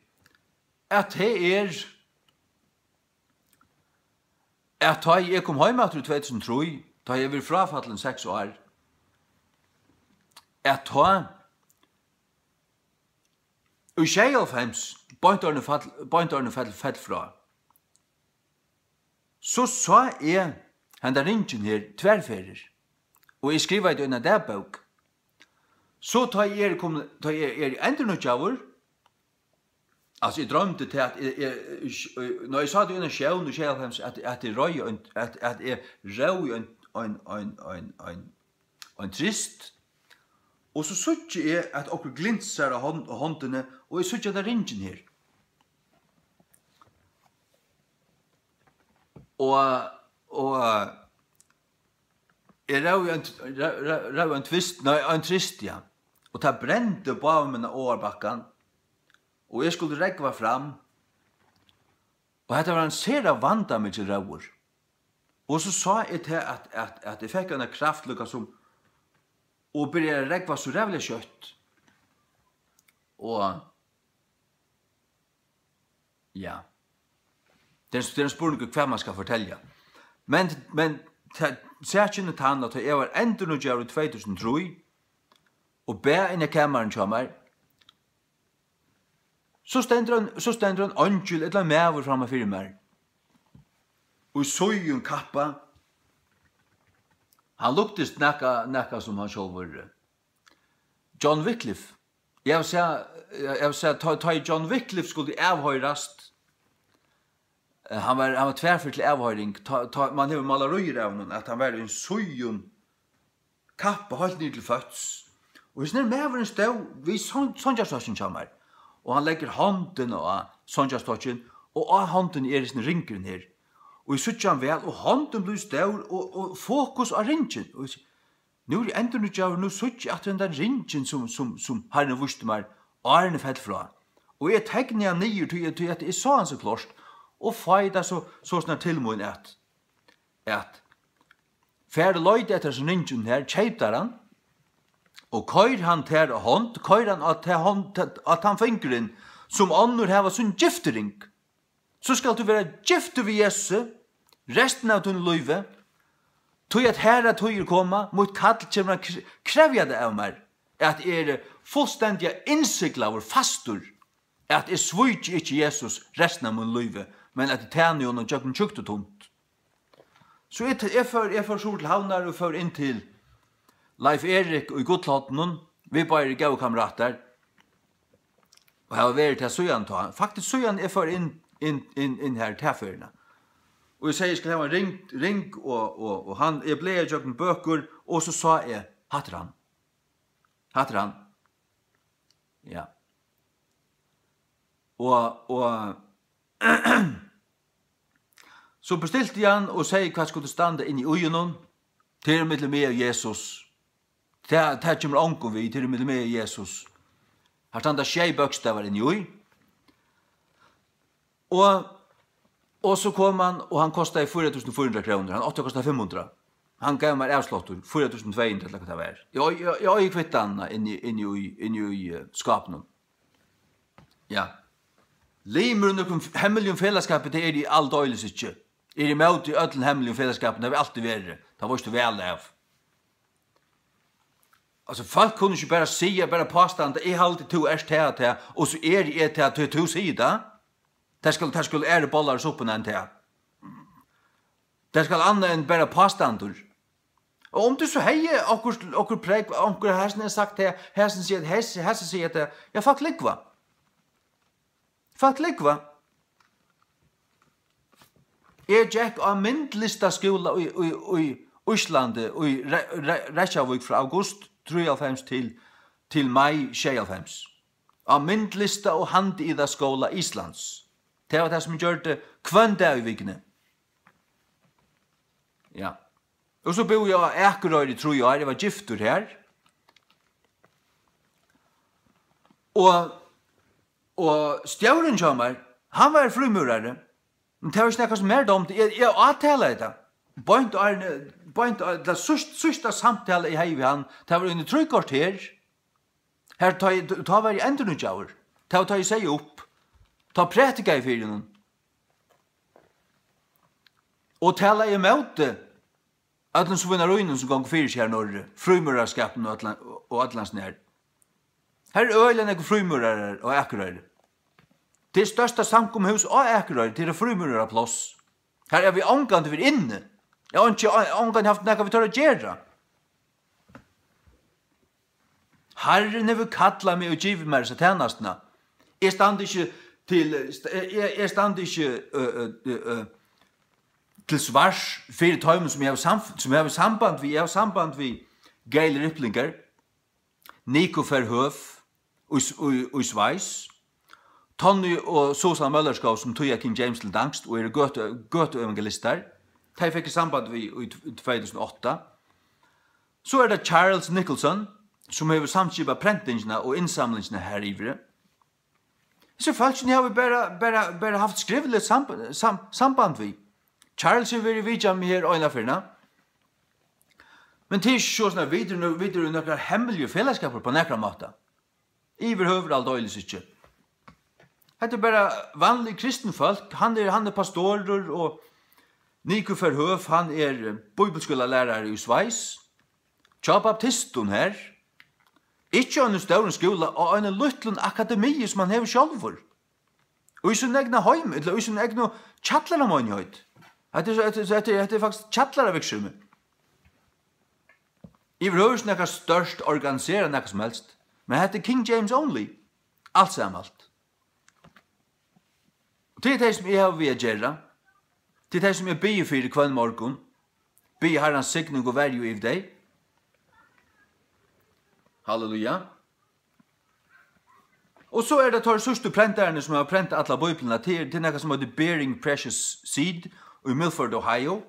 at tað er at tá eg kom heim aftur í tvey túsund og trý, tá eg verið fráfallin seks ár, at tá í sjeyoghálvfems, beint áðrenn eg fall, beint áðrenn eg fall, fall frá, so sá eg henda ringin her tvær ferðir, og eg skrivaði tað í eina dagbók. So tá eg eri komin, tá eg eri endurnýggjaður, altso, eg droymdi tað, at eg, eg, eg, nei, eg sá tað í eina sjón í sjeyoghálvfems, at, at eg reið ein, at, at eg róð ein, ein, ein, ein, ein, ein trist, og so síggi eg, at okkurt glinsar á hond-, á hondini, og eg síggi henda ringin her. Og, og eg róð ein, róð, róð, róð ein twist, nei, ein trist, ja. Og tað brendi báðar mínar áarbakkan, og eg skuldi rógva fram. Og hetta var ein sera vandamikil róður. Og so sá eg tað, at, at, at eg fekk eina kraft líka sum, og byrjaði at rógva so ræðuliga skjótt. Og, ja. Tað er, tað er ein spurningur, hvat man skal fortelja. Men, men ta-, sakin er tann, at tá eg var endurnýggjaður í tvey túsund og trý, og bað inn í kamarið hjá mær, so stendur ein, so stendur ein eingil ella ein maður framman fyri mær. Og í síðum kappa. Hann líktist nakað, nakað sum hann sjálvur. John Wycliffe. Eg havi sæð, eg havi sæð, tá, tá ið John Wycliffe skuldi avhoyrast, eh, hann var, hann var tvær ferðir til avhoyring, tá, tá, man hevur málaríir av honum, at hann var í ein síðum kappa heilt niður til fóts. Og hesin her maðurin stóð við song-, songjarstokkin hjá mær, og hann leggur hondina á songjarstokkin, og á hondini er hesin ringurin her. Og eg síggi hann væl, og hondin blívur stór, og, og fokus á ringin. Og eg sigi, nú eri eg endurnýggjaður, nú síggi eg aftur hendan ringin, sum, sum, sum Harrin vísti mær, áðrenn eg fell frá. Og eg tekni hann niður, tí, tí at eg sá hann so klárt, og fái tað so, so snart til mín at, at far og leita eftir hesum ringinum her, keyp tær hann, og koyr hann tær á hond, koyr hann á ta hond, á tann fingurin, sum onnur hava sín gifturing, so skalt tú vera giftur við Jesusi restina av tínum lívi, tí at harðar tíðir koma, mítt kall kemur at kr-, krevja tað av mær, at eg eri fullstendiga innsiglaður fastur, at eg svíki ikki Jesus restina av mínum lívi, men at eg tæni honum gjøgnum tjúkt og tunt. So eg, eg fór, eg fór suður til Havnar og fór inn til Leif Erik í Gullhorninum. Vit báðir eru góðir kameratar og hava verið tað síðan tá. Faktiskt síðan eg fór inn, inn, inn, inn har ta ferðina. Og eg segði, eg skal hava ein ring, ring og, og, og hann, eg blaðaði gjøgnum bøkur, og so sá eg, hatta er hann. Hatta er hann. Ja. Og, og so bestilti eg hann og segði, hvat skuldi standa inni í honum. Tað er millum meg og Jesus. Tað, tað kemur ongum við, tað er millum meg og Jesus. Har standa sjey bókstavar inni í. Og, og so kom hann, og hann kostaði fýra túsund fýra hundrað krónur. Hann átti at kosta fimm hundrað. Hann gav mær avsláttur, fýra túsund tvey hundrað, ella hvat tað var. Eg, eg, eg eigi kvittanina inni, inni í, inni í, eh, skápinum. Ja. Limur í nøkrum hemmiligum felagsskapi, tað eri eg aldeilis ikki. Eg eri ímóti øllum hemmiligum felagsskapum, tað havi eg altíð verið. Tað veitst tú væl av. Altso, fólk kunnu ikki bara siga, bara pástanda, eg haldi, tú ert tað og tað, og so eri eg tað, tí tú sigur tað. Tað skal, tað skal eru bollar í suppuna enn tað. Tað skal annað enn bara pástandur. Og um tú so hevði okkurt, okkurt prógv, onkur hesin hevði sagt tað, hesin sigur, hesin, hesin sigur tað, ja, fólk lúgva. Fólk lúgva. Eg gekk á myndlistaskúla í, í, í Íslandi, í Re-, Re-, Reykjavík frá august trýoghálvfems til, til mai sjeyoghálvfems. Á myndlista- og handiðaskúla Íslands. Tað var tað, sum eg gjørdi hvønn dag í vikuni. Ja. Og so búði eg á Akureyri í trý ár, eg var giftur har. Og, og stjórin hjá mær, hann var frímúrari, men tað var ikki nakað, sum mær dámdi. Eg, eg átalaði tað. Beint áðrenn, beint á, tað síðst-, síðsta samtala eg hevði við hann, tað var inni í trý korter. Har tá eg, tá var eg endurnýggjaður. Tað var tá eg segði upp. Tá prædikaði eg fyri honum. Og talaði ímóti øllum svínaríunum, sum gongur fyri seg har norðuri, frímúraraskapinum og allan, og allan snar. Har eru øgiliga nógvir frímúrarar á Akureyri. Tað er størsta samkomuhús á Akureyri, tað er eitt frímúrarapláss. Har eru vit ongantíð verið inni. Eg havi einki, ongantíð havt nakað við teir at gera. Harrin hevur kallað meg og givið mær hesa tænastuna. Eg standi ikki til, eg, eg, eg standi ikki, ø, ø, ø, ø, til svars fyri teimum, sum eg havi samf-, sum eg havi samband við. Eg havi samband við Gail Riplinger, Nico Verhoev í S-, í, í Sveis, Tonny og Susan Møllerskov, sum týða King James til danskt og eru gøtu-, gøtuevangelistar. Tey fekk eg samband við í t-, í tvey túsund og átta. So er tað Charles Nicholson, sum hevur samskipað prentingina og innsamlingina har yviri. Hesi fólkini havi eg bara, bara, bara havt skrivligt samb-, sam-, samband við. Charles hevur verið vitjað meg her eina ferðina. Men tað er ikki so, at vit eru, vit eru nakrar hemmeligir felagsskapar á nakran máta. Yvirhøvur aldeilis ikki. Hetta er bara vanlig kristin fólk. Hann er, hann er pastorur, og Nico Verhoev, hann er, eh, bíbliuskúlalærari í Sveis. Hjá baptistum her. Ikki á einum stórum skúla, á einum lítlum akademi, sum hann hevur sjálvur. Og í sín egna heim, ella í sín egnu kjallarameinigheit. Hetta er, hetta er, hetta er, hetta er faktiskt kjallaravirksemi. Yvirhøvur ikki nakað stórt organiserað, nakað sum helst. Men hetta er King James only. Alt samalt. Og tað er tey, sum eg havi við at gera. Tað er tey, sum eg biði fyri hvønn morgun. Biði Harrans signing og verju yvir tey. Halleluja. Og so er tað teir síðstu prentararnir, sum hava prentað alla Bíbliuna. Tað er, tað er nakað, sum eitur Bearing Precious Seed í Milford, Ohio.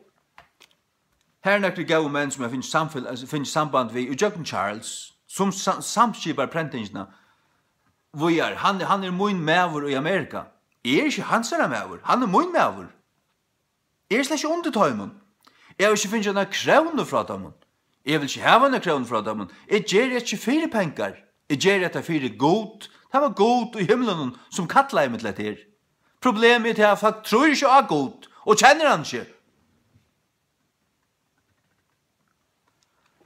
Har eru nakrir góðir menn, sum eg havi fingið samfel-, fingið samband við ígjøgnum Charles, sum sa-, samskipar prentingina víðari. Hann, hann er mín maður í Amerika. Eg eri ikki hansara maður, hann er mín maður. Eg eri slett ikki undir teimum. Eg havi ikki fingið eina krónu frá teimum. Eg vil ikki hava eina krónu frá teimum. Eg geri ikki fyri pengar. Eg geri hetta fyri Gud. Tað var Gud í himlunum, sum kallaði meg til hetta her. Problemið er tað, at fólk trýr ikki á Gud og kennir hann ikki.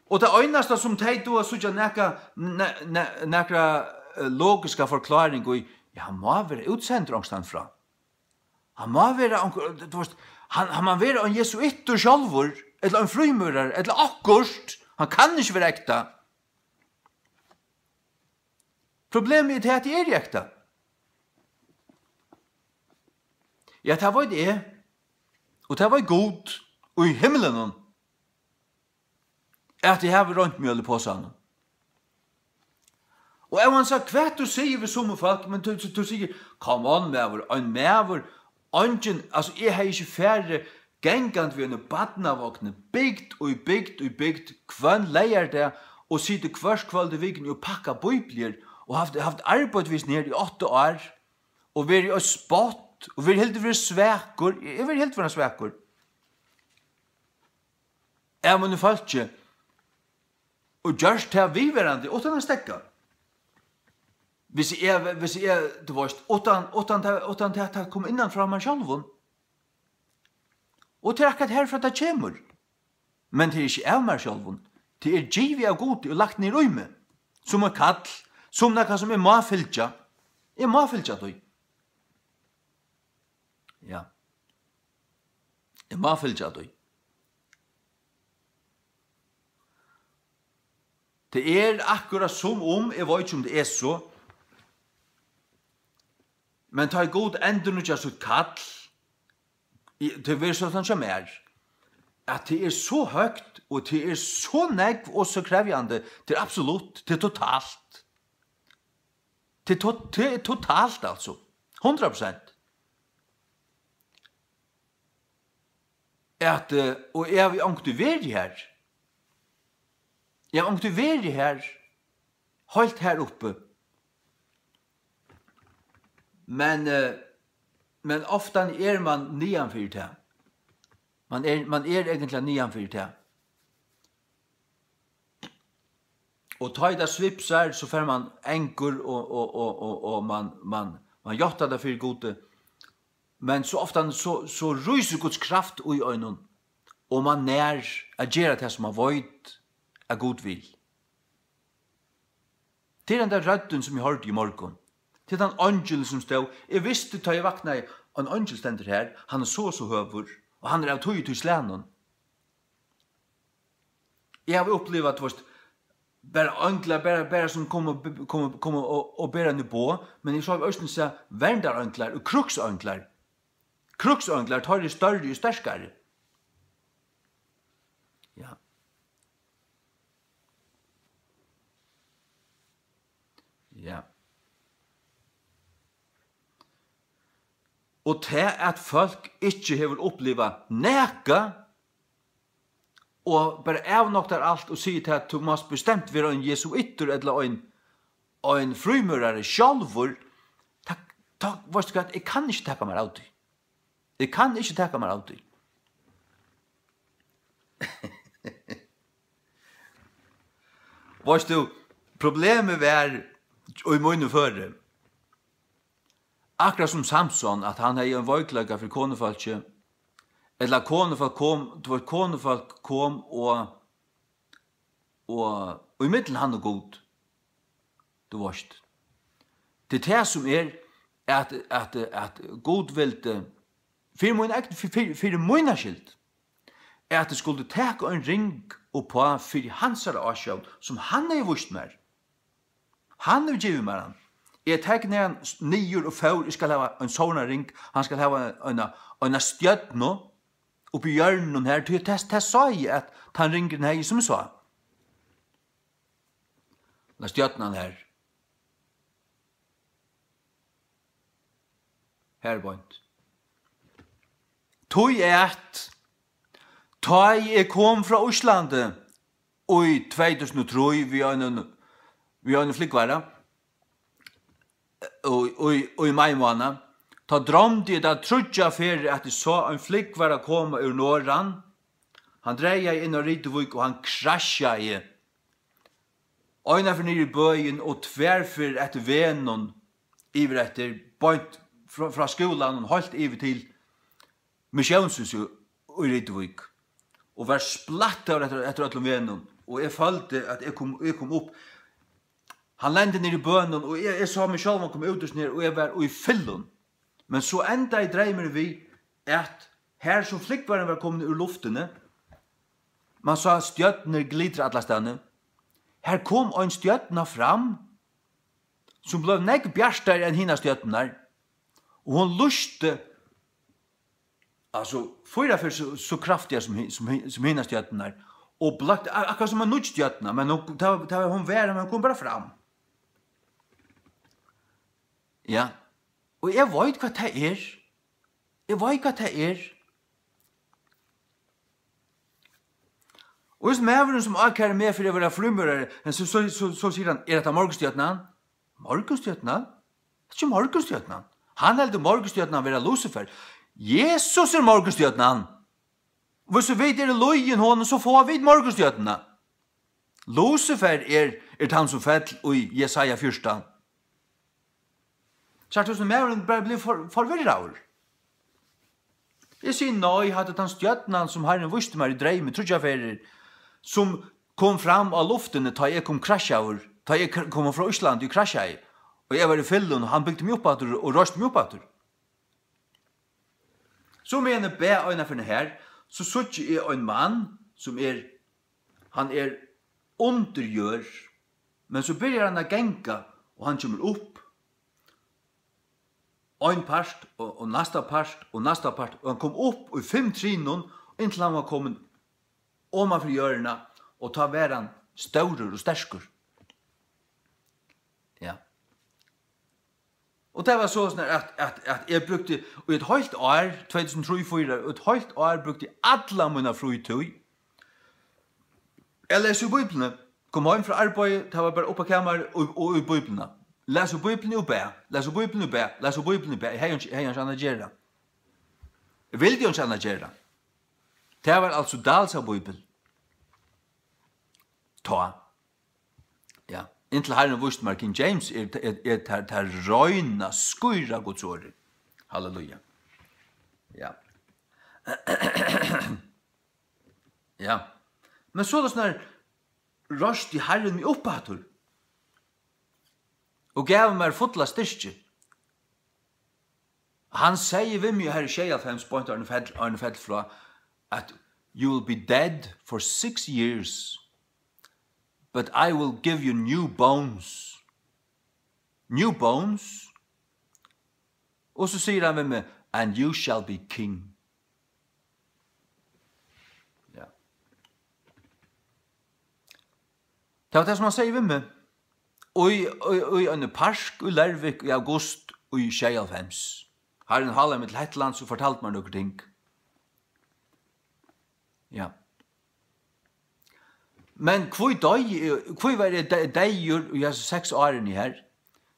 Og tað einasta, sum tey duga at síggja nakra, na-, na-, nakra, eh, logiska forkláring í, ja, hann má vera útsendur onkustaðni frá. Hann má vera onkur, tú veist, hann, hann má vera ein jesuittur sjálvur, ella ein frímúrari, ella okkurt. Hann kann ikki vera ekta. Problemið er tað, at eg eri ekta. Ja, tað veit eg. Og tað veit Gud í himlinum, at eg havi reint mjøl í posanum. Og óansæð hvat tú sigur við summi fólk, men tú, tú, tú sigur, "Come on, maður, ein maður, eingin, altso, eg hevði ikki farið gangandi við einum barnavogni, bygd í bygd í bygd, hvønn leygardag, og sitið hvørt kvøld í vikuni og pakka bíbliur, og havt, havt arbeitt við hesum her í átta ár, og verið eitt spott, og verið heldur verið svakur, eg, eg verið heldur verið svakur." Av mínum fólki, og gjørt tað viðverandi, uttan at steðga. Hvis eg, hvis eg, tú veist, uttan, uttan tað, uttan tað, tað kom innan frá mær sjálvum. Og tað er akkurát herfrá tað kemur. Men tað er ikki av mær sjálvum. Tað er givið av Gudi og lagt niður í meg. Sum eitt kall, sum nakað sum eg má fylgja. Eg má fylgja tí. Ja. Eg má fylgja tí. Tað er akkurát sum um, eg veit ikki um tað er so, men tá ið Gud endurnýggjar sítt kall, í, tað verður sostatt hjá mær, at tað er so høgt, og tað er so nógv og so krevjandi, tað er absolutt, tað er totalt. Tað er to-, tað er totalt, altso. Hundrað prosent. At, eh, og eg havi onkuntíð verið har. Eg havi onkuntíð verið har, heilt har uppi. Men, eh, men ofta er man niðan fyri tað. Man er, man er eigentliga niðan fyri tað. Og tá ið tað svipsar, so fær man angur, og, og, og, og, og man, man, man játtar tað fyri Gudi. Men so ofta, so, so rísur Guds kraft í einum, og man nær at gera tað, sum man veit, at Gud vil. Tað er henda røddin, sum eg hoyrdi í morgun. Tað er tann eingilin, sum stóð. Eg visti, tá eg vaknaði, ein eingil stendur her, hann er so og so høgur, og hann er av tí og tí slagnum. Eg havi upplivað, tú veist, bara einglar, bara, bara sum koma, koma, koma og, og bera eini boð, men eg sá eisini sæð verndareinglar og krúkseinglar. Krúkseinglar, teir eru størri og sterkari. Ja. Ja. Og tað, at fólk ikki hevur upplivað nakað, og bara avnoktar alt og sigur tað, at tú mást bestemt vera ein jesuittur ella ein, ein frímúrari sjálvur, tá, tá, veitst tú hvat, eg kann ikki taka mær av tí. Eg kann ikki taka mær av tí. Veitst tú, problemið var í mínum føri, akkurát sum Samson, at hann hevði ein veikleika fyri konufólki, ella konufólk kom, tú veit, konufólk kom og, og, og ímillum hann og Gud, tú veitst. Tað er tað sum er, at, at, at Gud vildi, fyri mín egn, fyri, fyri, fyri mína skyld, at eg skuldi taka ein ring uppá fyri hansara ásjón, sum hann hevði víst mær. Hann hevur givið mær hann. Eg tekni hann s-, niður og fór, eg skal hava ein sovorðnan ring, hann skal hava eina, eina stjørnu uppi í hjørninum her, tí tað, tað sá eg, at tann ringurin hevði, sum eg sá. Eina stjørnan her. Her beint. Tí at tá eg kom frá Íslandi í tvey túsund og trý við einum, við einum flúgvara, í, í, í maimánaði, tá droymdi eg tað tríggjar ferðir, at eg sá ein flúgvara koma úr norðan. Hann dreygaði inn á Rituvík og hann krassjaði. eina ferð niður í bøin og tvær ferð eftir vegnum yvir eftir, beint frá, frá skúlanum heilt yvir til Missiónshúsið í Rituvík og var splattaður eftir, eftir øllum vegnum, og eg føldi, at eg kom, eg kom upp. Hann lendi niður í bønum, og eg, eg sá meg sjálvan koma út úr her, og eg var í fillum. Men so endaði dreymurin við, at har sum flúgvarin var komin úr luftini, man sá stjørnur glitra allastaðni, har kom ein stjørna fram, sum bleiv nógv bjartari enn hinar stjørnurnar, og hon lýsti, altso, fýra ferð so, so kraftiga sum hi-, sum hi-, sum hinar stjørnurnar, og blakti, a-, akkurát sum ein nýggj stjørna, men hon, tað, tað, hon var, men hon kom bara fram. Ja, og eg veit, hvat tað er. Eg veit, hvat tað er. Og hesin maðurin, sum ákærir meg fyri at vera frímúrari, men so, so, so, so sigur hann, "Er hetta morgunstjørnan?" Morgunstjørnan? Hetta er ikki morgunstjørnan. Hann heldur morgunstjørnan vera Lucifer. Jesus er morgunstjørnan. Hvis vit eru lýðin honum, so fáa vit morgunstjørnuna. Lucifer er, er tann, sum fell í Jesaja fjúrtan. Sært tú, sum maðurin bara blívur for-, forvirraður. Eg sigi, nei, hatta er tann stjørnan, sum Harrin vísti mær í dreymi tríggjar ferðir, sum kom fram á luftini, tá eg kom krassjaður, tá eg k-, kom frá Íslandi og krassjaði, og eg var í fillum, og hann bygdi meg upp aftur og reisti meg upp aftur. So meðan eg bað eina ferð her, so síggi eg ein mann, sum er, hann er undir jørð, men so byrjar hann at ganga, og hann kemur upp, ein part, og, og næsta part, og næsta part, og hann kom upp í fimm trinum, inntil hann var komin oman fyri jørðina, og tá var hann stórur og sterkur. Ja. Og tað var so, at, at, at eg brúkti í eitt hálvt ár, tvey túsund og trý fýra, í eitt hálvt ár brúkti eg alla mína frítíð. Eg lesi í Bíbliuni, kom heim frá arbeiði, tað var bara upp á kamarið og, og í Bíbliuna. Lesi í Bíbliuni og bað, lesi í Bíbliuni og bað, lesi í Bíbliuni og bað. Eg hevði einki, hevði einki annað at gera. Eg vildi einki annað at gera. Tað var altso Dalsa Bíbel. Tá. Ja. Inntil Harrin vísti mær, King James er, er, er tað, tað reina, skýra Guds orði. Halleluja. Ja. Ja. Men soleiðis nær reisti Harrin meg upp aftur og gav mær fulla styrki. Hann segði við meg, her í sjeyoghálvfems, beint áðrenn eg fell, áðrenn eg fell frá, at "You will be dead for six years, but I will give you new bones." New bones? Og so sigur hann við meg, "And you shall be king." Ja. Tað var tað, sum hann segði við meg. Og í, í, í eini park í Leirvík í august í sjeyoghálvfems. Harrin hálaði meg til Hetlands og fortaldi mær nøkur ting. Ja. Men hví doyði eg, hví var eg de-, deyður í hesi seks árini her?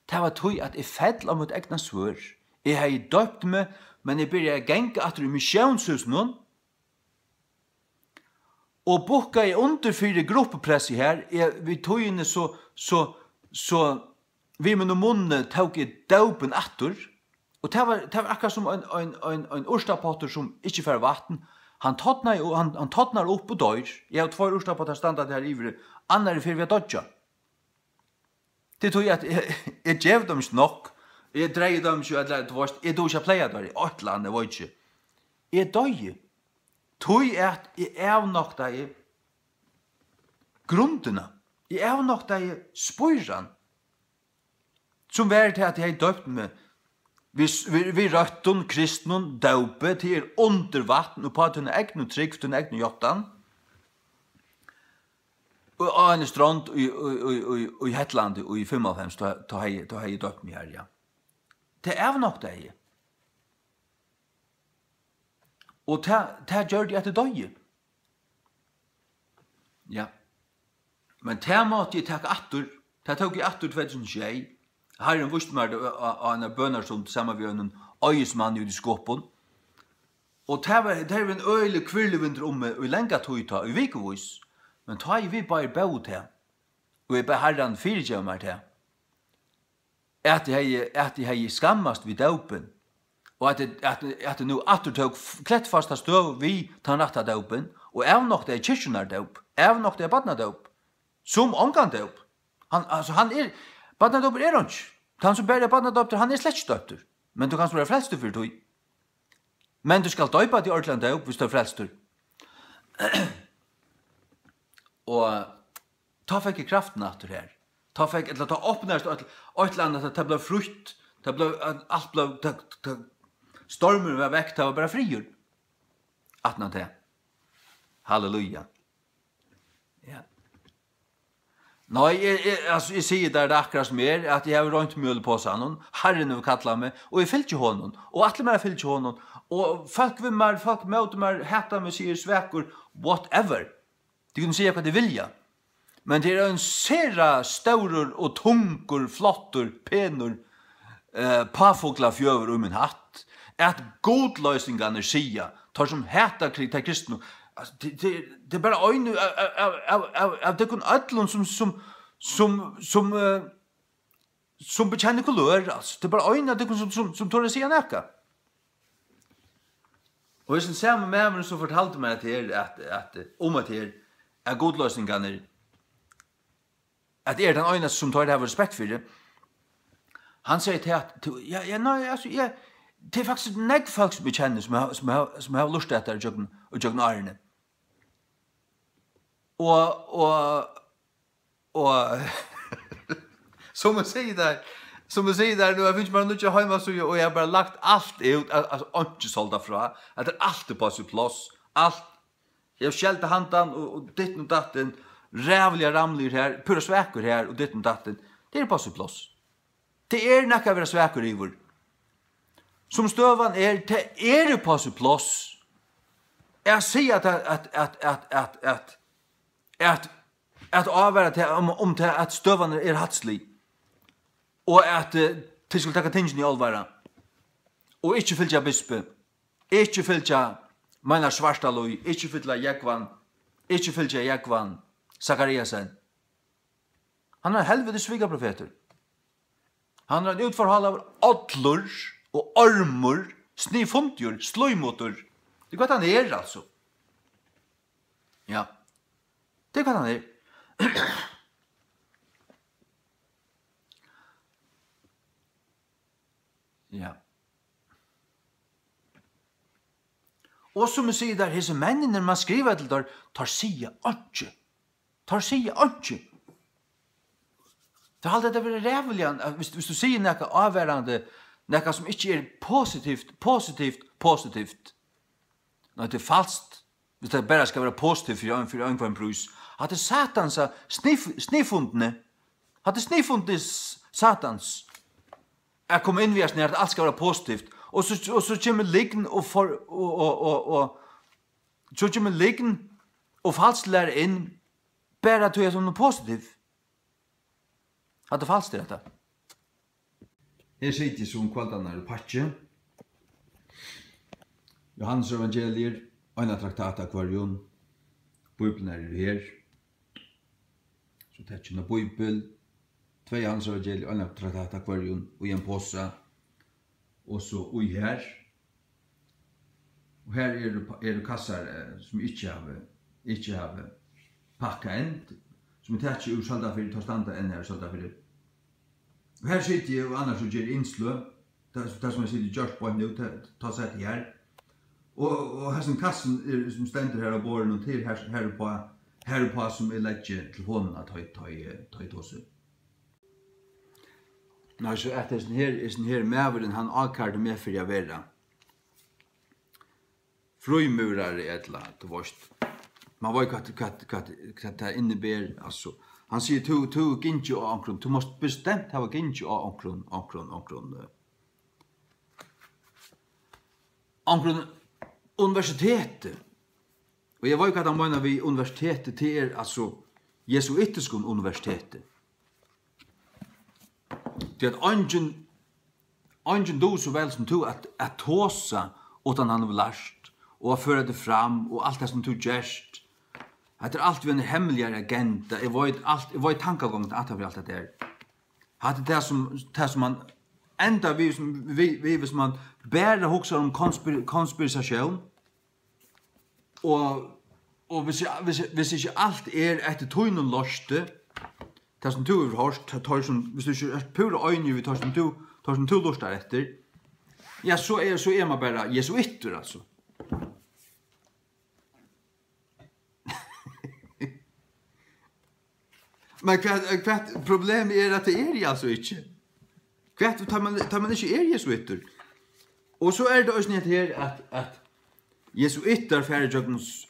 Tað var tí, at eg fell á mítt egna svørð. Eg hevði doypt meg, men eg byrjaði at ganga aftur í missiónshúsinum og bukkaði undir fyri gruppupressi her. Eg, við tíðini so, so, so við mínum munni tók eg dópin aftur. Og tað var, tað var akkurát sum ein, ein, ein, ein urtapottur sum ikki fær vatn. Hann tornar og, hann, hann tornar upp og doyr. Eg havi tveir urtapottar standandi har yviri. Annar er fyri við at doyggja. Tað er tí, at eg, eg gevi teimum ikki nokk. Eg dreygi teimum ikki, ella, tú veist, eg dugi ikki at pleia teir, eitt ella annað, eg veit ikki. Eg doyði. Tí at eg avnoktaði grundina. Eg avnoktaði spíran, sum var til, at eg hevði doypt meg við, við, við røttum kristnum dópi, til er undir vatn, og á tína egnu trúgv, tína egnu játtan. Og á eini strond í, í, í, í, í Hetlandi í fimmoghálvfems, tá, tá hevði, tá hevði eg doypt meg har, ja. Tað avnoktaði eg. Og tað, tað gjørdi, at eg doyði. Ja. Men tað mátti eg taka aftur. Tað tók eg aftur tvey túsund og sjey. Harrin vísti mær tað á, á, á eina bønarstund saman við einum eiðismanni úti í Skopun. Og tað var, tað var ein øgiligur hvirlivindur um meg í langa tíð tá, í vikuvís. Men tá ið vit báðir bóðu tað, Og eg bað Harran fyrigeva mær tað, at eg hevði, at eg hevði skammast við dópin, og at eg, at, at eg nú aftur tók f-, klettfasta støðu við tann rætta dópin, og avnoktaði kirkjunnar dóp, avnoktaði barnadóp, sum ongan dóp. Hann, altso, hann er, barnadópur er einki. Tann, sum bara er barnadóptur, hann er slett ikki dóptur. Men tú kanst vera frelstur fyri tí. Men tú skalt doypa teg í ordiligum dóp, viss tú ert frelstur. Og tá fekk eg kraftina aftur her. Tá fekk, ella tá opnaðist eitt, eitt ella annað, tað, tað bleiv frítt, tað bleiv, alt bleiv, tað, tað, stormurin var vekk, tað var bara friður. Aftan á tað. Halleluja. Ja. Nei, eg, eg, altso, eg sigi tær tað akkurát sum er, at eg havi roynt mjøl í posan, Harrin hevur kallað meg, og eg fylgi honum, og ætli mær at fylgja honum, og fólk við mær, fólk móti mær, hata meg, siga eg svakur, whatever. Tit kunnu siga, hvat tit vilja. Men tað er ein sera stórur og tungur, flottur, penur, eh, páfuglafjøður í mín hatt, at gudloysingarnir siga, teir sum hata kri-, tey kristnu, altso, tað, tað, tað er bara ein av, av, av, av, av, av tykkum øllum, sum, sum, sum, sum, eh, sum bekennir kulør, altso. Tað er bara ein av tykkum, sum, sum, sum torir at siga nakað. Og hesin sami maðurin, sum fortaldi mær at her, at, at, um at her, at gudloysingarnir, at eg eri tann einasti, sum teir hava respekt fyri, hann segði til at, til, ja, ja, nei, altso, ja, tað er faktiskt nógv fólk, sum eg kenni, sum hava, sum hava, sum hava lurtað eftir gjøgnum, gjøgnum árini. Og, og, Og sum eg sigi tær, sum eg sigi tær, nú havi eg fingið mær nýggja heimasíðu, og eg havi bara lagt alt út, al-, altso, einki soldað frá, at tað er alt upp á sítt pláss, alt. Eg havi skeldað handan og, og ditten og datten, ræðuliga ramligur her, púra svakur her og ditten og datten. Tað er upp á sítt pláss. Tað er nakað at vera svakur yvir. Sum støðan er, tað er upp á sítt pláss. At siga at, at, at at ávara tað, um, um tað, at støðan er hættislig, og at, eh, tey skulu taka tingini í álvara, og ikki fylgja bispi, ikki fylgja Meinhard Svartalíð, ikki fylgja Jógvan, ikki fylgja Jógvan Zachariasen. Hann er ein helvitis svikaprofetur. Hann er ein útforhálaður ollur og ormur, sniðfundigur, slímutur. Tað er hvat hann er, altso. Ja. Tað er hvat hann er. Ja. Og sum eg sigi, teir, hesir menninir, man skrivar til teir, teir siga einki. Teir siga einki. Teir halda, tað verður ræðuliga, at viss, viss tú sigur nakað ávarandi, nakað sum ikki er positivt, positivt, positivt. Nei, tað er falskt. Viss tað bara skal vera positivt fyri ein, fyri einhvønn prís. Hatta er Satans, eh, snif-, sniðfundni. Hatta er sniðfundni s-, Satans. At koma inn við at snara, at alt skal vera positivt. Og so, og so kemur lygn og for-, og, og, og, og, so kemur lygn og falsk læra inn, bara tí at hon er positiv. Hatta er falskt, er hetta. Her siti eg so um kvøldarnar og pakki. Jóhannes evangelier, eina traktat av hvørjum. Bíbliurnar eru her. So taki eg eina bíbel, tvey Jóhannes evangelier, eina traktat av hvørjum, í ein posa. Og so í her. Og her eru, eru kassar, eh, sum ikki hava, ikki hava pakkað enn, sum eg taki úr Søldarfirði, teir standa enn her í Søldarfirði. Og her siti eg og annars og geri innsløg. Tað, tað sum eg siti og gjørt beint nú, tað, tá sat eg her. Og, og hesin kassin er, sum stendur her á borðinum, tað er her, her uppá, her uppá sum eg leggi telefonina, tá eg, tá eg, tá eg tosi. Nei, so at hesin her, hesin her maðurin, hann ákærdi meg fyri at vera frímúrari, ella, tú veitst, man veit, hvat, hvat, hvat, hvat tað inniber, altso. Hann sigur, tú, tú hevur gingið á onkrum, tú mást bestemt hava gingið á onkrum, onkrum, onkrum, eh, onkrum universiteti. Og eg veit, hvat hann meinar við universiteti, tað er, altso, jesuitiskum universiteti. Tí at eingin, eingin dugir so væl sum tú at, at tosa, uttan hann hevur lært, og at føra teg fram, og alt tað sum tú gert. Hatta er alt við ein hemmeligari agenda. Eg veit alt, eg veit tankagongdina aftan fyri alt hetta her. Hatta er tað sum, tað sum man endar við, sum, við, við, viss man bara hugsar um konspir-, konspirisatión. Og, og viss, viss, viss ikki alt er eftir tínum loysti, tað sum tú hevur hoyrt, teir sum, viss tú ikki ert púra einig við teir sum tú, teir sum tú lurtar eftir, ja, so er, so er man bara jesuittur, altso. Men hvat, hvat problemið er, at tað eri eg altso ikki. Hvat, tá man, tá man ikki er jesuittur. Og so er tað eisini hetta her, at, at jesuittar fara ígjøgnum s-,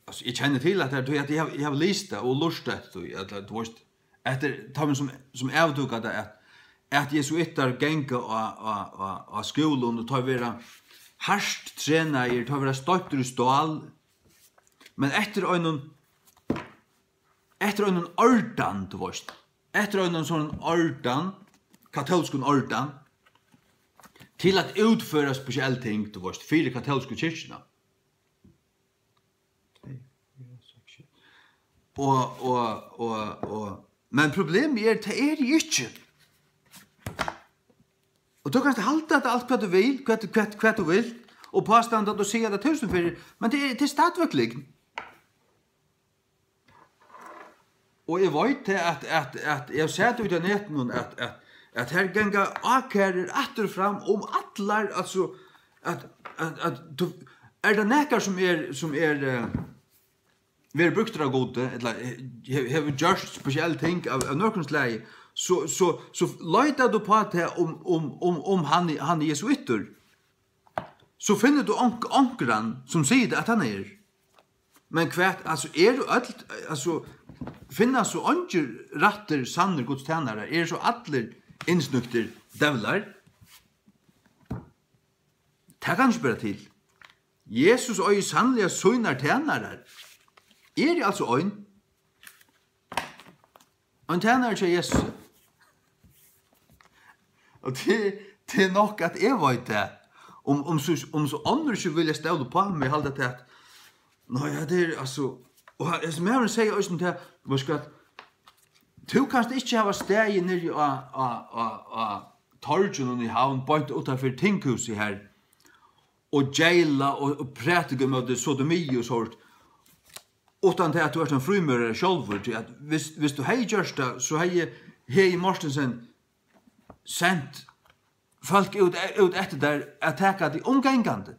altso, eg kenni til, at tað er tí, at eg havi, eg havi lisið tað og lurtað eftir tí, at, at, tú veist, eftir teimum sum, sum avdúka tað, at, at jesuittar ganga á, á, á, á skúlum, og teir verða hart trenaðir, teir verða stoyptir í stál, men eftir einum, eftir einum ordan, tú veist, eftir einum sovorðnum ordan, katólskum ordan, til at útføra spesiell ting, tú veist, fyri katólsku kirkjuna. Og, og, og, og, men problemið er, tað eri eg ikki. Og tú kanst halda at alt hvat tú vil, hvat, hvat, hvat tú vilt, og pástanda, at tú sigur tað túsund ferðir, men tað er, tað er stadigvæk lygn. Og eg veit tað, at, at, at eg havi sæð út á netinum, at, at, at her ganga ákærur aftur og fram um allar, altso, at, at, at tú, er tað nakar sum er, sum er, eh, verið brúktur av Gudi, ella, eh, he-, hevur gjørt spesiell ting av, av nøkrum slagi, so, so, so leitar tú uppá tað um, um, um, um hann, hann er jesuittur. So finnur tú onk-, onkran sum sigur tað, at hann er. Men hvat, altso, eru øll, altso, finnast so eingir rættir, sannir Guds tænarar? Eru so allir innsnøktir djevlar? Tað kann ikki bera til. Jesus eigur sanniliga sínar tænarar. Eg eri altso ein. Ein tænari hjá Jesusi. Og tað, tað er nokk, at eg veit tað. Um, um so, um so onnur ikki vilja stóla upp á meg, halda tað at, nei, ja, tað er, altso, og hann, hesin maðurin segði eisini tað, veitst tú hvat, tú kanst ikki hava staðið niðri á, á, á, á torginum í Havn, beint uttanfyri tinghúsið her, og geyla og, og prædika ímóti sodomi og sovorðið, uttan tað at tú ert ein frímúrari sjálvur, tí at viss, viss tú hevði gjørt tað, so hevði Heðin Mortensen sent fólk út, út eftir tær at taka teg umgangandi.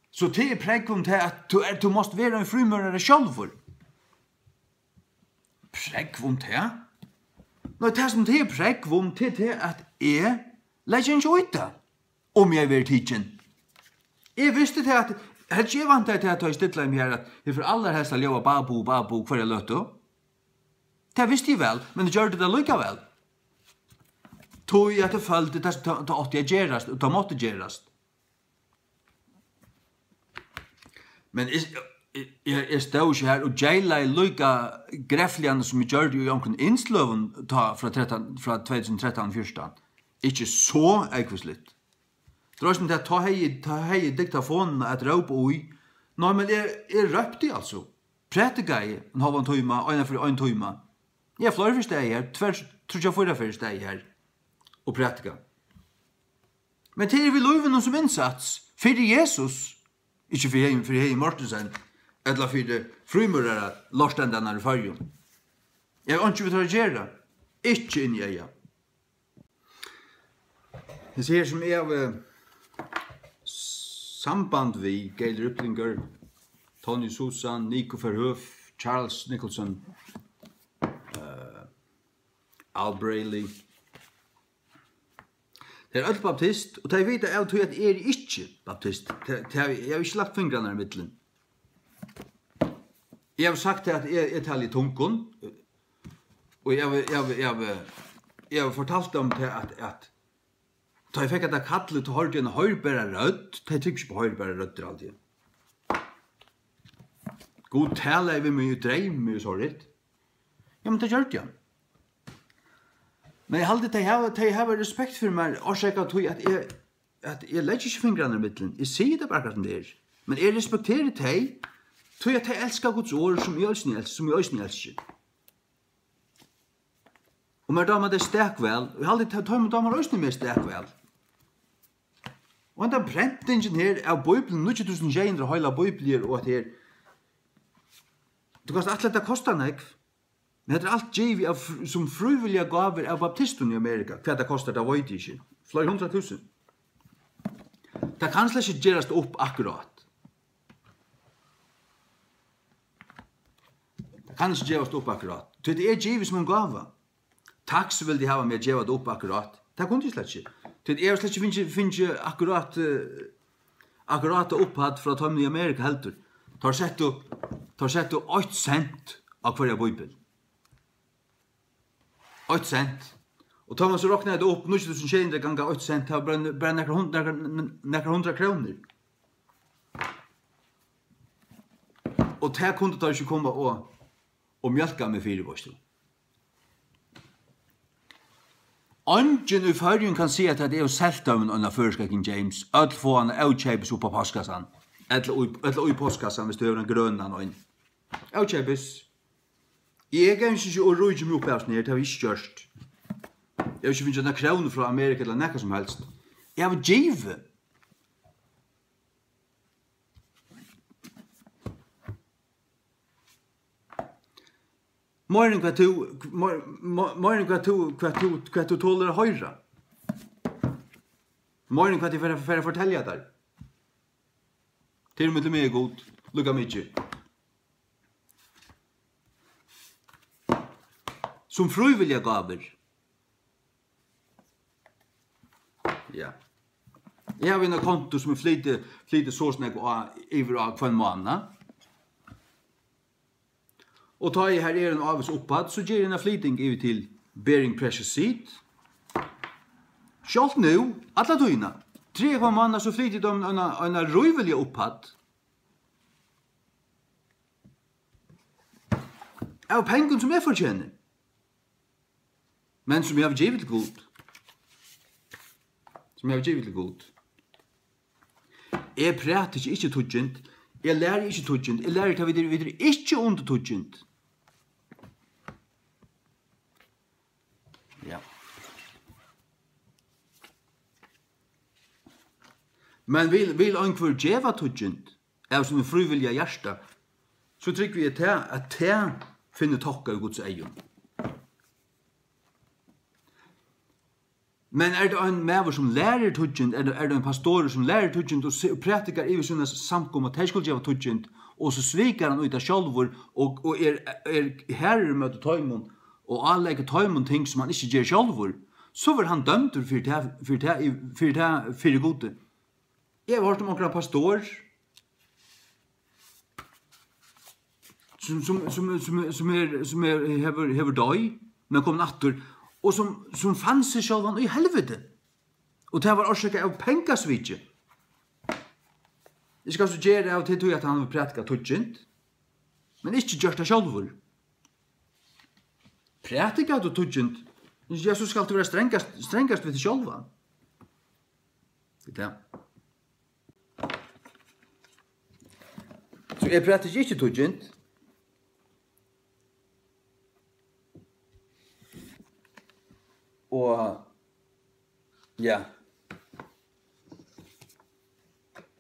So tað er prógv um tað, at tú er, tú mást vera ein frímúrari sjálvur. Prógv um tað? Nei, tað sum tað er prógv um, tað er tað, at eg leggi ikki í tað, um eg verði tikin. Eg visti tað, at, helt ikki eg væntaði tað, at tá eg stillaði meg her, at eg fór allarhelst at ljóða babu, babu, hvørja løtu. Tað visti eg væl, men eg gjørdi tað líkavæl. Tí at eg føldi, tað, tað, tað átti at gerast, og tað mátti gerast. Men eg, eg, eg, eg stóð ikki her og geylaði líka grefliga, sum eg gjørdi í onkrum innsløgum tá frá trettan, frá tvey túsund og trettan fjúrtan. Ikki so ógvusligt. Tað var sum tað, tá hevði, tá hevði eg diktafonina at rópa í. Nei, men eg, eg rópti altso. Prædikaði ein hálvan tíma, eina fyri ein tíma. Eg havi fleiri ferð staðið her, tvær, tríggjar, fýra ferð staðið her og prædikað. Men tað er við lívinum sum innsats fyri Jesus, ikki fyri Heðin, fyri Heðin Mortensen, ella fyri frímúraralortendarnar í Føroyum. Eg havi einki við teir at gera, ikki inn í eyga. Hesi her, sum eg havi samband við, Gail Riplinger, Tony Susan, Nico Verhoeff, Charles Nicholson, eh, Al Braley. Tey eru øll baptist, og tey vita av tí, at eg eri ikki baptist. Tey, tey, eg havi ikki lagt fingrarnar ímillum. Eg havi sagt tað, at eg, eg tali í tungum, og eg havi, eg havi, eg havi, eg havi fortalt um tað, at, at tá eg fekk hetta kallið, tá hoyrdi eg eina hoyrbara rødd. Tey trúgva ikki upp á hoyrbara røddir, haldi eg. Gud talaði við meg í dreymi og so rætt. Ja, men tað gjørdi hann. Men eg haldi, tey hava, tey hava respekt fyri mær, orsakað av tí, at eg, at eg leggi ikki fingrarnar ímillum. Eg sigi tað bara, akkurát sum tað er. Men eg respekteri tey, Tí at tey elska Guds orð, sum eg eisini elski, sum eg eisini elski. Og mær dámar tey stak væl, og eg haldi, tey, teimum dámar eisini meg stak væl. Og hendan prentingin her av Bíbliuni, níggju túsund sjey hundrað heilar Bíbliur, og at her, tú kanst ætla, at tað kostar nógv, men hetta er alt givið av, fr-, sum frívilligar gávur av baptistum í Amerika. Hvat tað kostar, tað veit eg ikki. Fleiri hundrað túsund. Tað kann slett ikki gerast upp akkurát. Tað kann ikki gevast upp akkurát, tí tað er givið sum ein gáva. Taks vildi hava meg at geva tað upp akkurát. Tað kundi eg slett ikki. Tí eg havi slett ikki fingið, fingið akkurát, eh, akkurát upphædd frá teimum í Amerika heldur. Teir settu, teir settu eitt sent á hvørja bíbel. Eitt sent. Og tá man so roknar tað upp, níggju túsund sjey hundrað ganga eitt sent, tað var bara, bara nakrar hund-, nakrar, nakrar hundrað krónur. Og tað kundu teir ikki koma og, og mjólka meg fyri, veitst tú. Eingin í Føroyum kann siga, at eg havi selt teimum eina føroyska King James. Øll fáa hana ókeypis upp á postkassan. Ella í, ella í postkassan, viss tú hevur ein grønan ein. Ókeypis. Eg gav ikki og ríki meg upp av sum her, tað havi eg ikki gjørt. Eg havi ikki fingið eina krónu frá Amerika ella nakað sum helst. Eg havi givið. Meira enn hvat tú, meir-, meir-, meira enn hvat tú, hvat tú, hvat tú tolir at hoyra. Meira enn hvat eg fer, fer at fortelja tær. Til og millum meg og Gud, líka mikið. Sum frívilligar gávur. Ja. Eg havi eina kontu, sum eg flyti, flyti so snakk á, yvir á hvønn mánað. Og tá eg har er ein ávís upphædd, so geri eg eina flyting yvir til Bearing Precious Seed. Sjálvt nú, alla tíðina. Triðja hvønn mánað, so flyti eg teimum eina, eina rívuliga upphædd. Av pengum, sum eg fortjeni. Men sum eg havi givið til Gud. Sum eg havi givið til Gud. Eg prædiki ikki tíggjund. Eg læri ikki tíggjund. Eg læri tað, vit eru, vit eru ikki undir tíggjund. Ja. Men vil, vil einhvør geva tíggjund av sínum frívilliga hjarta, so trúgvi eg tað, at tað finnur tokka í Guds eygum. Men er tað ein maður, sum lærir tíggjund, er tað, er tað ein pastorur, sum lærir tíggjund og se-, og prædikar yvir sína samkomu, at tey skulu geva tíggjund, og so svikar hann í tað sjálvur, og, og er, er harður móti teimum, og áleggur teimum ting, sum hann ikki ger sjálvur, so verður hann dømdur fyri tað, fyri tað, fyri tað, fyri Gudi. Eg havi hoyrt um onkran pastor, sum, sum, sum, sum, sum er, sum er, hevur, hevur doyð, men komin aftur, og sum, sum fann seg sjálvan í helviti. Og tað var orsakað av pengasviki. Eg skal so gera av til tí, at hann hevur prædikað tíggjund, men ikki gjørt tað sjálvur. Prædikar tú tíggjund, ja, so skalt tú vera strangast, strangast við teg sjálvan. Tað er tað. So eg prædiki ikki tíggjund. Og, ja.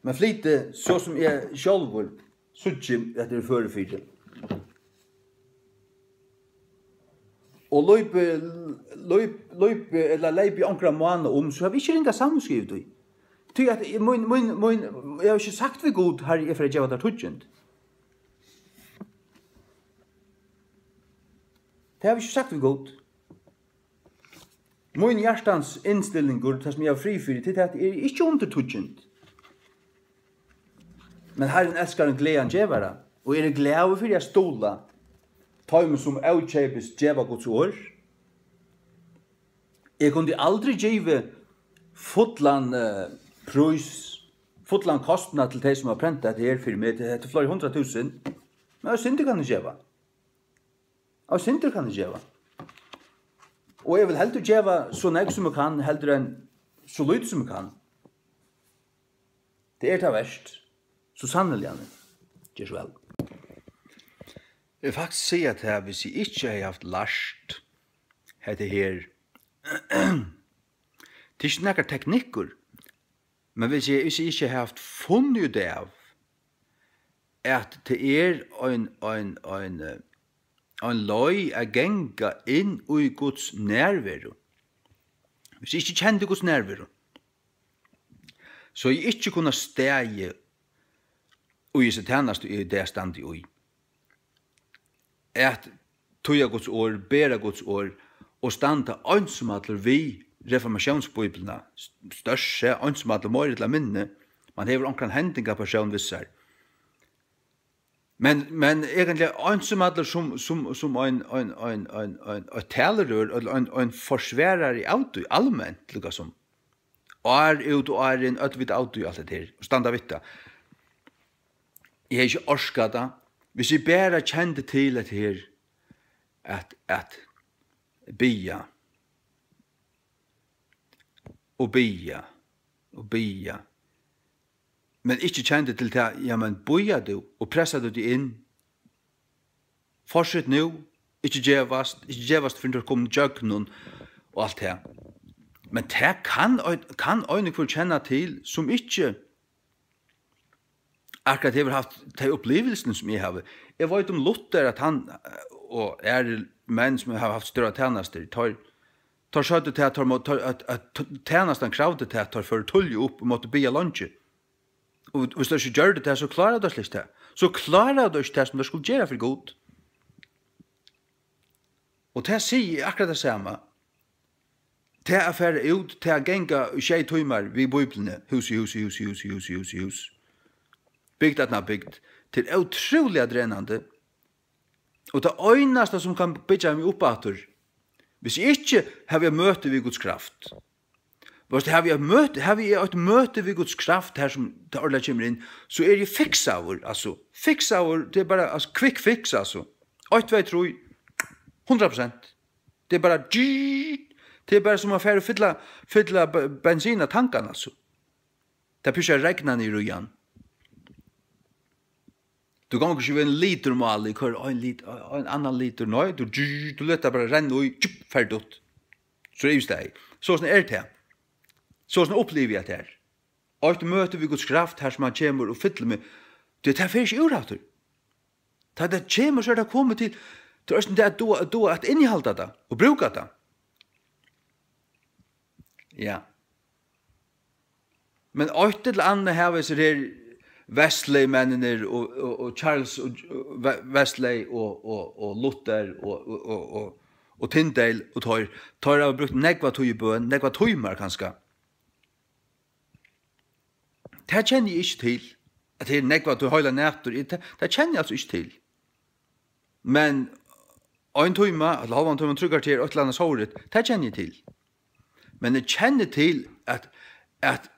Men flyti, so sum eg sjálvur síggi, at eg eri førur fyri. Og loypi, loyp-, loypi ella leypi onkran mána um, so havi eg ikki ringa samvitsku yvir tí. Tí at eg, mín, mín, mín, eg havi ikki sagt við Gud, Harri, eg fari at geva tær tíggjund. Tað havi eg ikki sagt við Gud. Mín hjartans innstillingur, tað sum eg havi frið fyri, tað er tað, at eg eri ikki undir tíggjund. Men Harrin elskar ein glaðan gevara, og eg eri glaður fyri at stuðla teimum, sum ókeypis geva Guds orð. Eg kundi aldri givið fullan, eh, prís, fullan kostnað til tey, sum hava prentað hetta her fyri meg, til hetta er fleiri hundrað túsund. Men eitt sindur kann eg geva. Eitt sindur kann eg geva. Og eg vil heldur geva so nógv, sum eg kann, heldur enn so lítið, sum eg kann. Tað er tað vert. So sanniliga. Ger so væl. Eg vil faktiskt siga tað, hvis eg ikki hevði havt lært hetta her, tað er ikki nakar teknikkur, men hvis eg, hvis eg ikki hevði havt funnið út av, at tað er ein, ein, ein, eh, ein leið at ganga inn í Guds nærveru, hvis eg ikki kendi Guds nærveru, so eg ikki kunna staðið í hesi tænastu, eg í dag standi í. At týða Guds orð, bera Guds orð og standa einsamallur við reformatiónsbíbliuna, st-, stórt sett einsamallur, meira ella minni. Man hevur onkran hendingapersón við sær. Men, men eigentliga einsamallur sum, sum, sum ein, ein, ein, ein, ein, eitt talerør, ella ein, ein forsvarari av tí, alment, líka sum. Ár út og ár inn, øll vita av tí, alt hetta her, og standa við tað. Eg hevði ikki orkað tað, hvis eg bara kendi til hetta her, at, at biðja, og biðja, og biðja. Men ikki kendi til tað, ja, men bíða tú, og pressa tú teg inn. Fortsett nú, ikki gevast, ikki gevast fyrr enn tú ert komin ígjøgnum og alt tað. Men tað kann ein, kann ein og hvør kenna til, sum ikki akkurát hevur havt tey upplivilsini, sum eg havi. Eg veit um Luther, at hann, eh, og aðrir menn, sum hava havt stórar tænastur, teir, teir søgdu tað, at teir má-, teir, at, at t-, tænastan kravdi tað, at teir fóru tíðliga upp og máttu biðja leingi. Og hvis teir ikki gjørdu tað, so kláraðu teir slett ikki tað. So kláraðu teir ikki tað, sum teir skuldu gera fyri Gud. Og tað sigi eg akkurát tað sama. Tað at fara út, tað at ganga í sjey tímar við Bíbliuni, hús í hús í hús í hús í hús í hús í hús. Bygd aftan á bygd. Tað er ótrúliga drenandi. Og tað einasta sum kann byggja meg upp aftur, hvis eg ikki havi eitt møti við Guds kraft. Veitst, havi eg eitt møti, havi eg eitt møti við Guds kraft, har sum tað ordiliga kemur inn, so eri eg fiksaður, altso. Fiksaður, tað er bara, altso, quick fix, altso. Eitt, tvey, trý, hundrað prosent. Tað er bara, tað er bara sum at fara og fylla, fylla be-, bensin á tankan, altso. Tað byrjar at regna niður í hann. Tú gongur ikki við ein litur máli, koyr ein lit-, ein annan litur, nei, tú, tú letur tað bara renna í, tjup, ferdigt. So er yvirstaðið. Soleiðis er tað. Soleiðis upplivi eg tað her. Eitt møti við Guds kraft, har sum hann kemur og fyllir meg. Tað, tað fer ikki úr aftur. Tá tað kemur, so er tað komið til, til eisini tað at duga, at duga at innihalda tað og brúka tað. Ja. Men eitt ella annað hava hesir her Wesley-menninir og, og, og Charles og, og We-, Wesley og, og, og Luther og, og, og, og, og Tyndale og teir, teir hava brúkt nógva tíð í bøn, nógvar tímar kanska. Tað kenni eg ikki til, at tað er nógvar tíð, heila nætur, eg, tað, tað kenni eg altso ikki til. Men ein tíma, ella hálvan tíma, trý korter, eitt ella annað sovorðið, tað kenni eg til. Men eg kenni til at, at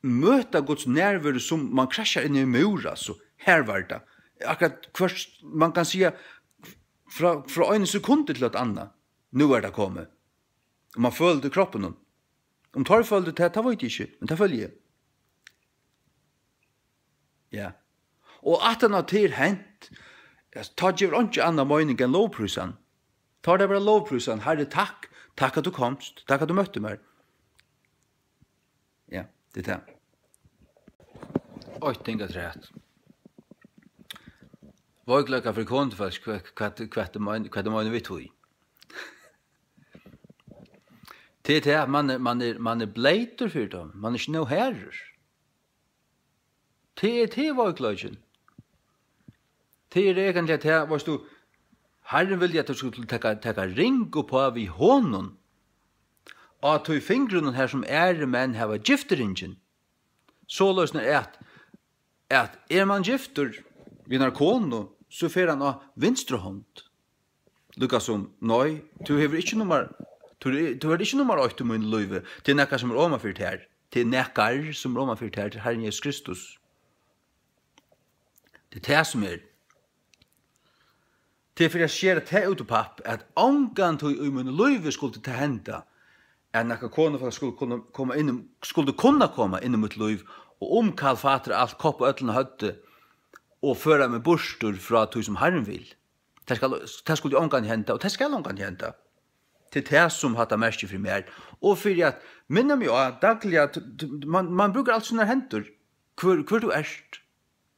møta Guds nærveru, sum man krassjar inn í ein múr, altso, har var tað. Akkurát hvørt, man kann siga, frá, frá einum sekundi til eitt annað, nú er tað komið. Og man følir tað í kroppinum. Um teir føldu tað, tað veit eg ikki, men tað føli eg. Ja. Og aftan á tað er hent, ja, tá gevur einki annað meining enn lovprísan. Tá er tað bara lovprísan. Harri, takk. Takk at tú komst. Takk at tú møtti mær. Ja, tað er tað. Eitt ting afturat. Veikleikar fyri konufólk, hvat, hvat, hvat er mein-, hvat er meinið við tí? Tað er tað, at man er, man er, man er bleytur fyri teimum. Man er ikki nóg harður. Tað er, tað er veikleikin. Tað er eigentliga tað, veitst tú, Harrin vildi, at tú skuldi taka, taka ring uppá við honum, á tí fingrunum har sum aðrir menn hava giftiringin. Soleiðis er at, at er mann giftur við einari konu, so fer hann á vinstru hond. Líka sum, nei, tú hevur ikki nummar, tú, tú ert ikki nummar eitt í mínum lívi. Tað er nakað sum er oman fyri tær. Tað er nakar sum er oman fyri tær, tað er Harrin Jesus Kristus. Tað er tað sum er. Tað er fyri at skera tað út í papp, at ongantíð í mínum lívi skuldi tað henda, at nakar konufólk skuldi kunna koma inn, skuldi kunna koma inn í mítt lív og umkalfatra alt, koppa øllum á høvdið og føra meg burtur frá tí sum Harrin vil. Tað skal, tað skuldi ongantíð henda, og tað skal ongantíð henda. Tað er tað, sum hatta merkir fyri mær. Og fyri at minna meg á dagliga, t-, t-, man, man brúkar altíð sínar hendur. Hvør, hvør tú ert.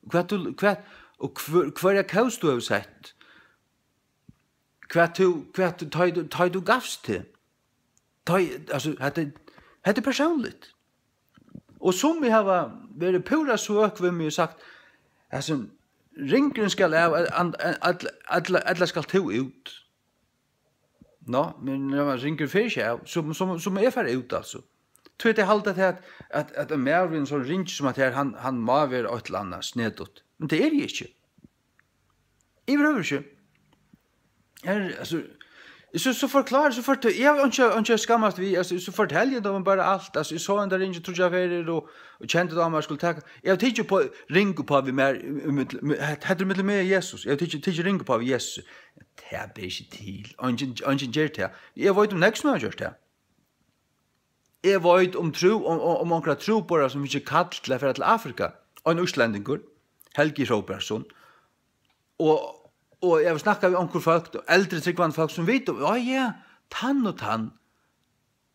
Hvat tú, hvat, og hvør, hvørja kós tú hevur sett. Hvat tú, hvat tú, tá ið tú, tá ið tú gavst teg. Tá ið, altso, hetta er, hetta er persónligt. Og summi hava verið púra søk við meg og sagt, altso, ringurin skal av, an-, an-, ella, ella, ella skalt tú út. Nå, men ringurin fer ikki av, so, so, so má eg fara út, altso. Tí at eg haldi at, at, at, at ein maður við ein sånn ring sum at her, hann, hann má vera eitt ella annað snedigt. Men tað eri eg ikki. Yvirhøvur ikki. Er, altso, so, so forklára, so fortel-, eg havi einki, einki at skammast við, altso, so fortelji eg teimum bara alt, altso, eg sá henda ringin tríggjar ferðir og, og kendi tá, man skuldi taka, eg havi tikið upp á, ring upp á við mær, í, í millum, hetta, hetta er millum meg og Jesus, eg havi tikið, tikið ring upp á við Jesus, tað ber ikki til, eingin, eingin ger tað, eg veit um nógv sum hava gjørt tað. Eg veit um trú, um, um, um onkra trúboðara sum fekk kall til at fara til Afrika. Ein íslendingur, Helgi Hróbjartsson. Og, og eg havi snakkað við onkur fólk, eldri trúgvandi fólk, sum vita, ja, ja, tann og tann.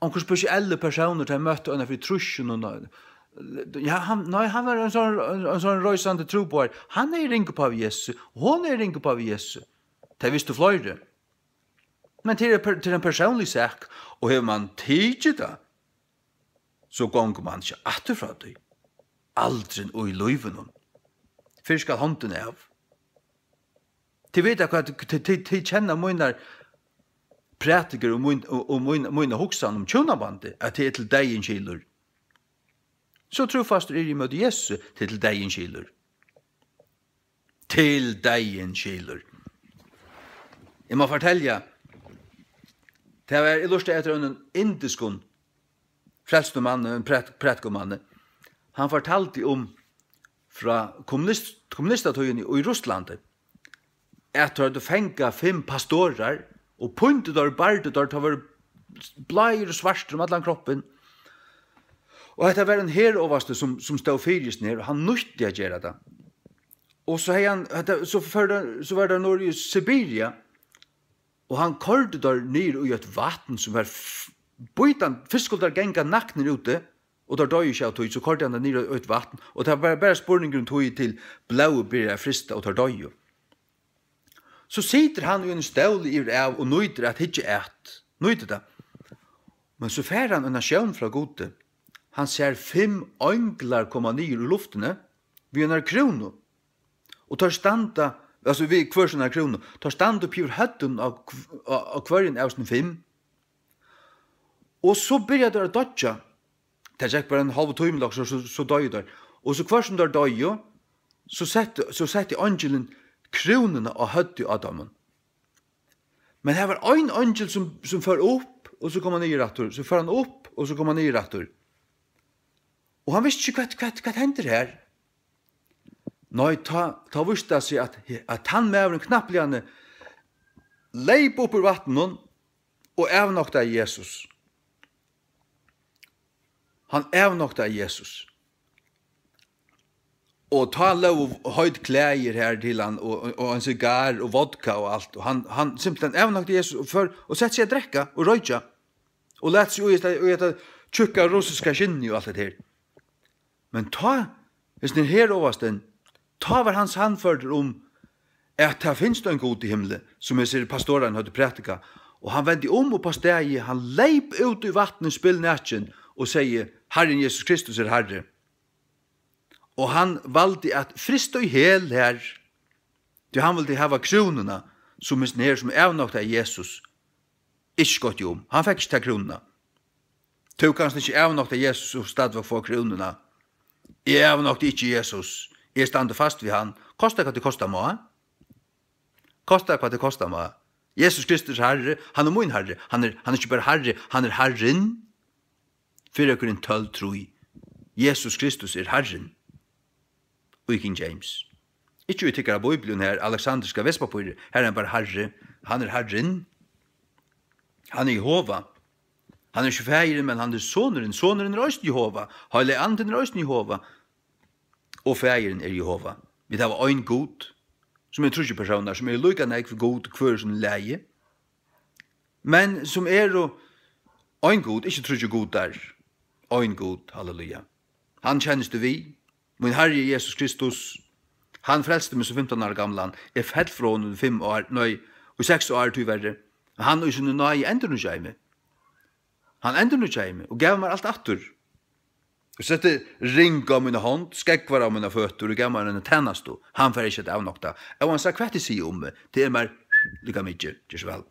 Onkur spesiellur persónur, tey møttu eina fyri trýssunum, og, ja, hann, nei, hann var ein sånn, ein, ein sånn reisandi trúboðari. Hann er ring upp á við Jesu, og hon er ring upp á við Jesu. Tey vistu fleiri. Men tað er per-, tað er ein persónlig sak, og hevur mann tikið tað, so gongur mann ikki aftur frá tí. Aldrin í lívinum. Fyrr skal hondin av. Tit vita hvat, tit, tit, tit kenna mínar prædikur og mín, og, og mín, mína hugsan um hjúnabandið, at tað er til deyðin skilur. So trúfastur eri eg ímóti Jesusi, til deyðin skilur. Til deyðin skilur. Eg má fortelja, tað var, eg lurtaði eftir einum indiskum frelstum manni, ein præt-, prædikumanni. Hann fortaldi um frá kommunist-, kommunistatíðini í Russlandi, at teir høvdu fangað fimm pastorar og píndu teir, bardu teir, teir vóru bláir og svartir um allan kroppin. Og hetta var ein herovasti, sum, sum stóð fyri hesum her, og hann nýtti at gera tað. Og so hevði hann, hetta, so fór tað, so var tað norður í Sibiria, og hann koyrdi teir niður í eitt vatn, sum var f-, bítandi, fyrst skuldu teir ganga naknir úti, og teir doyðu ikki av tí, so koyrdi hann teir niður í eitt vatn, og tað var bara spurningur um tíð til blóðið byrjaði at frysta, og teir doyðu. So situr hann í einum stóli yvir av og nýtir at hyggja at, nýtir tað. Men so fær hann eina sjón frá Gudi. Hann sær fimm einglar koma niður úr luftini við einari krúnu. Og teir standa, altso við hvør sína krúnu, teir standa upp yvir høvdin á hv-, á, á hvørjum av sínum fimm. Og so byrja teir at doyggja. Tað gekk bara ein hálvur tími, so, so, so doyðu teir. Og so hvørt sum teir doyðu, so setti, so setti eingilin krúnuna á høvdið á teimum. Men har var ein eingil sum, sum fór upp, og so kom hann niður aftur, so fór hann upp, og so kom hann niður aftur. Og hann visti ikki, hvat, hvat, hvat hendir her. Nei, tá, tá vísti tað seg, at, at hann maðurin knappliga leyp upp úr vatninum og avnoktaði Jesus. Hann avnoktaði Jesus. Og tá lógu heit klæðir har til hann, og, og, og ein sigar og vodka og alt. Og hann, hann simpelthen avnoktaði Jesus og fór og setti seg at drekka og roykja. Og læt seg í hetta, í hetta tjúkka russiska skinnið og alt hetta her. Men tá, hesin herovastin, tá var hann sannførdur um, at tað finst ein Gud í himli, sum hesir pastorarnir høvdu prædikað, og hann vendi um upp á staðið, hann leyp út í vatnið spilnakin og segði, Harrin Jesus Kristus er Harri. Og hann valdi at frysta í hel her, tí hann vildi hava krúnuna, sum hesin her, sum avnoktaði Jesus, ikki skoytti um. Hann fekk ikki ta krúnuna. Tú kanst ikki avnokta Jesus og stadigvæk fáa krúnuna. Eg avnokti ikki Jesus. Eg standi fast við hann. Kosta hvat tað kosta má. Kosta hvat tað kosta má. Jesus Kristus er Harri. Hann er mín Harri. Hann er, hann er ikki bara Harri. Hann er Harrin. Fyrra Korint tólv trý. Jesus Kristus er Harrin. Í King James. Ikki í tykkara bíblium her, Alexandriska vespapíri, har er hann bara Harri. Hann er Harrin. Hann er Jehova. Hann er ikki faðirin, men hann er sonurin. Sonurin er eisini Jehova. Heilagi Andin er eisini Jehova. Og faðirin er Jehova. Vit hava ein Gud. sum eru tríggir persónar, sum eru líka nógv Gud í hvørjum sínum lagi, men sum eru ein Gud, ikki tríggir gudar, ein Gud, halleluja. Hann kennist tú við, mín Harri Jesus Kristus, hann frelsti meg sum fimtan ára gamlan, eg fell frá honum í fimm ár, nei, í seks ár tíverri, men hann í síni náði endurnýggjaði meg. Hann endurnýggjaði meg og gav mær alt aftur. Og setti ring á mína hond, skógvar á mína føtur og gav mær eina tænastu. Hann fær ikki at avnokta. Óansæð hvat tit siga um meg, tað er mær líka mikið. Ger so væl.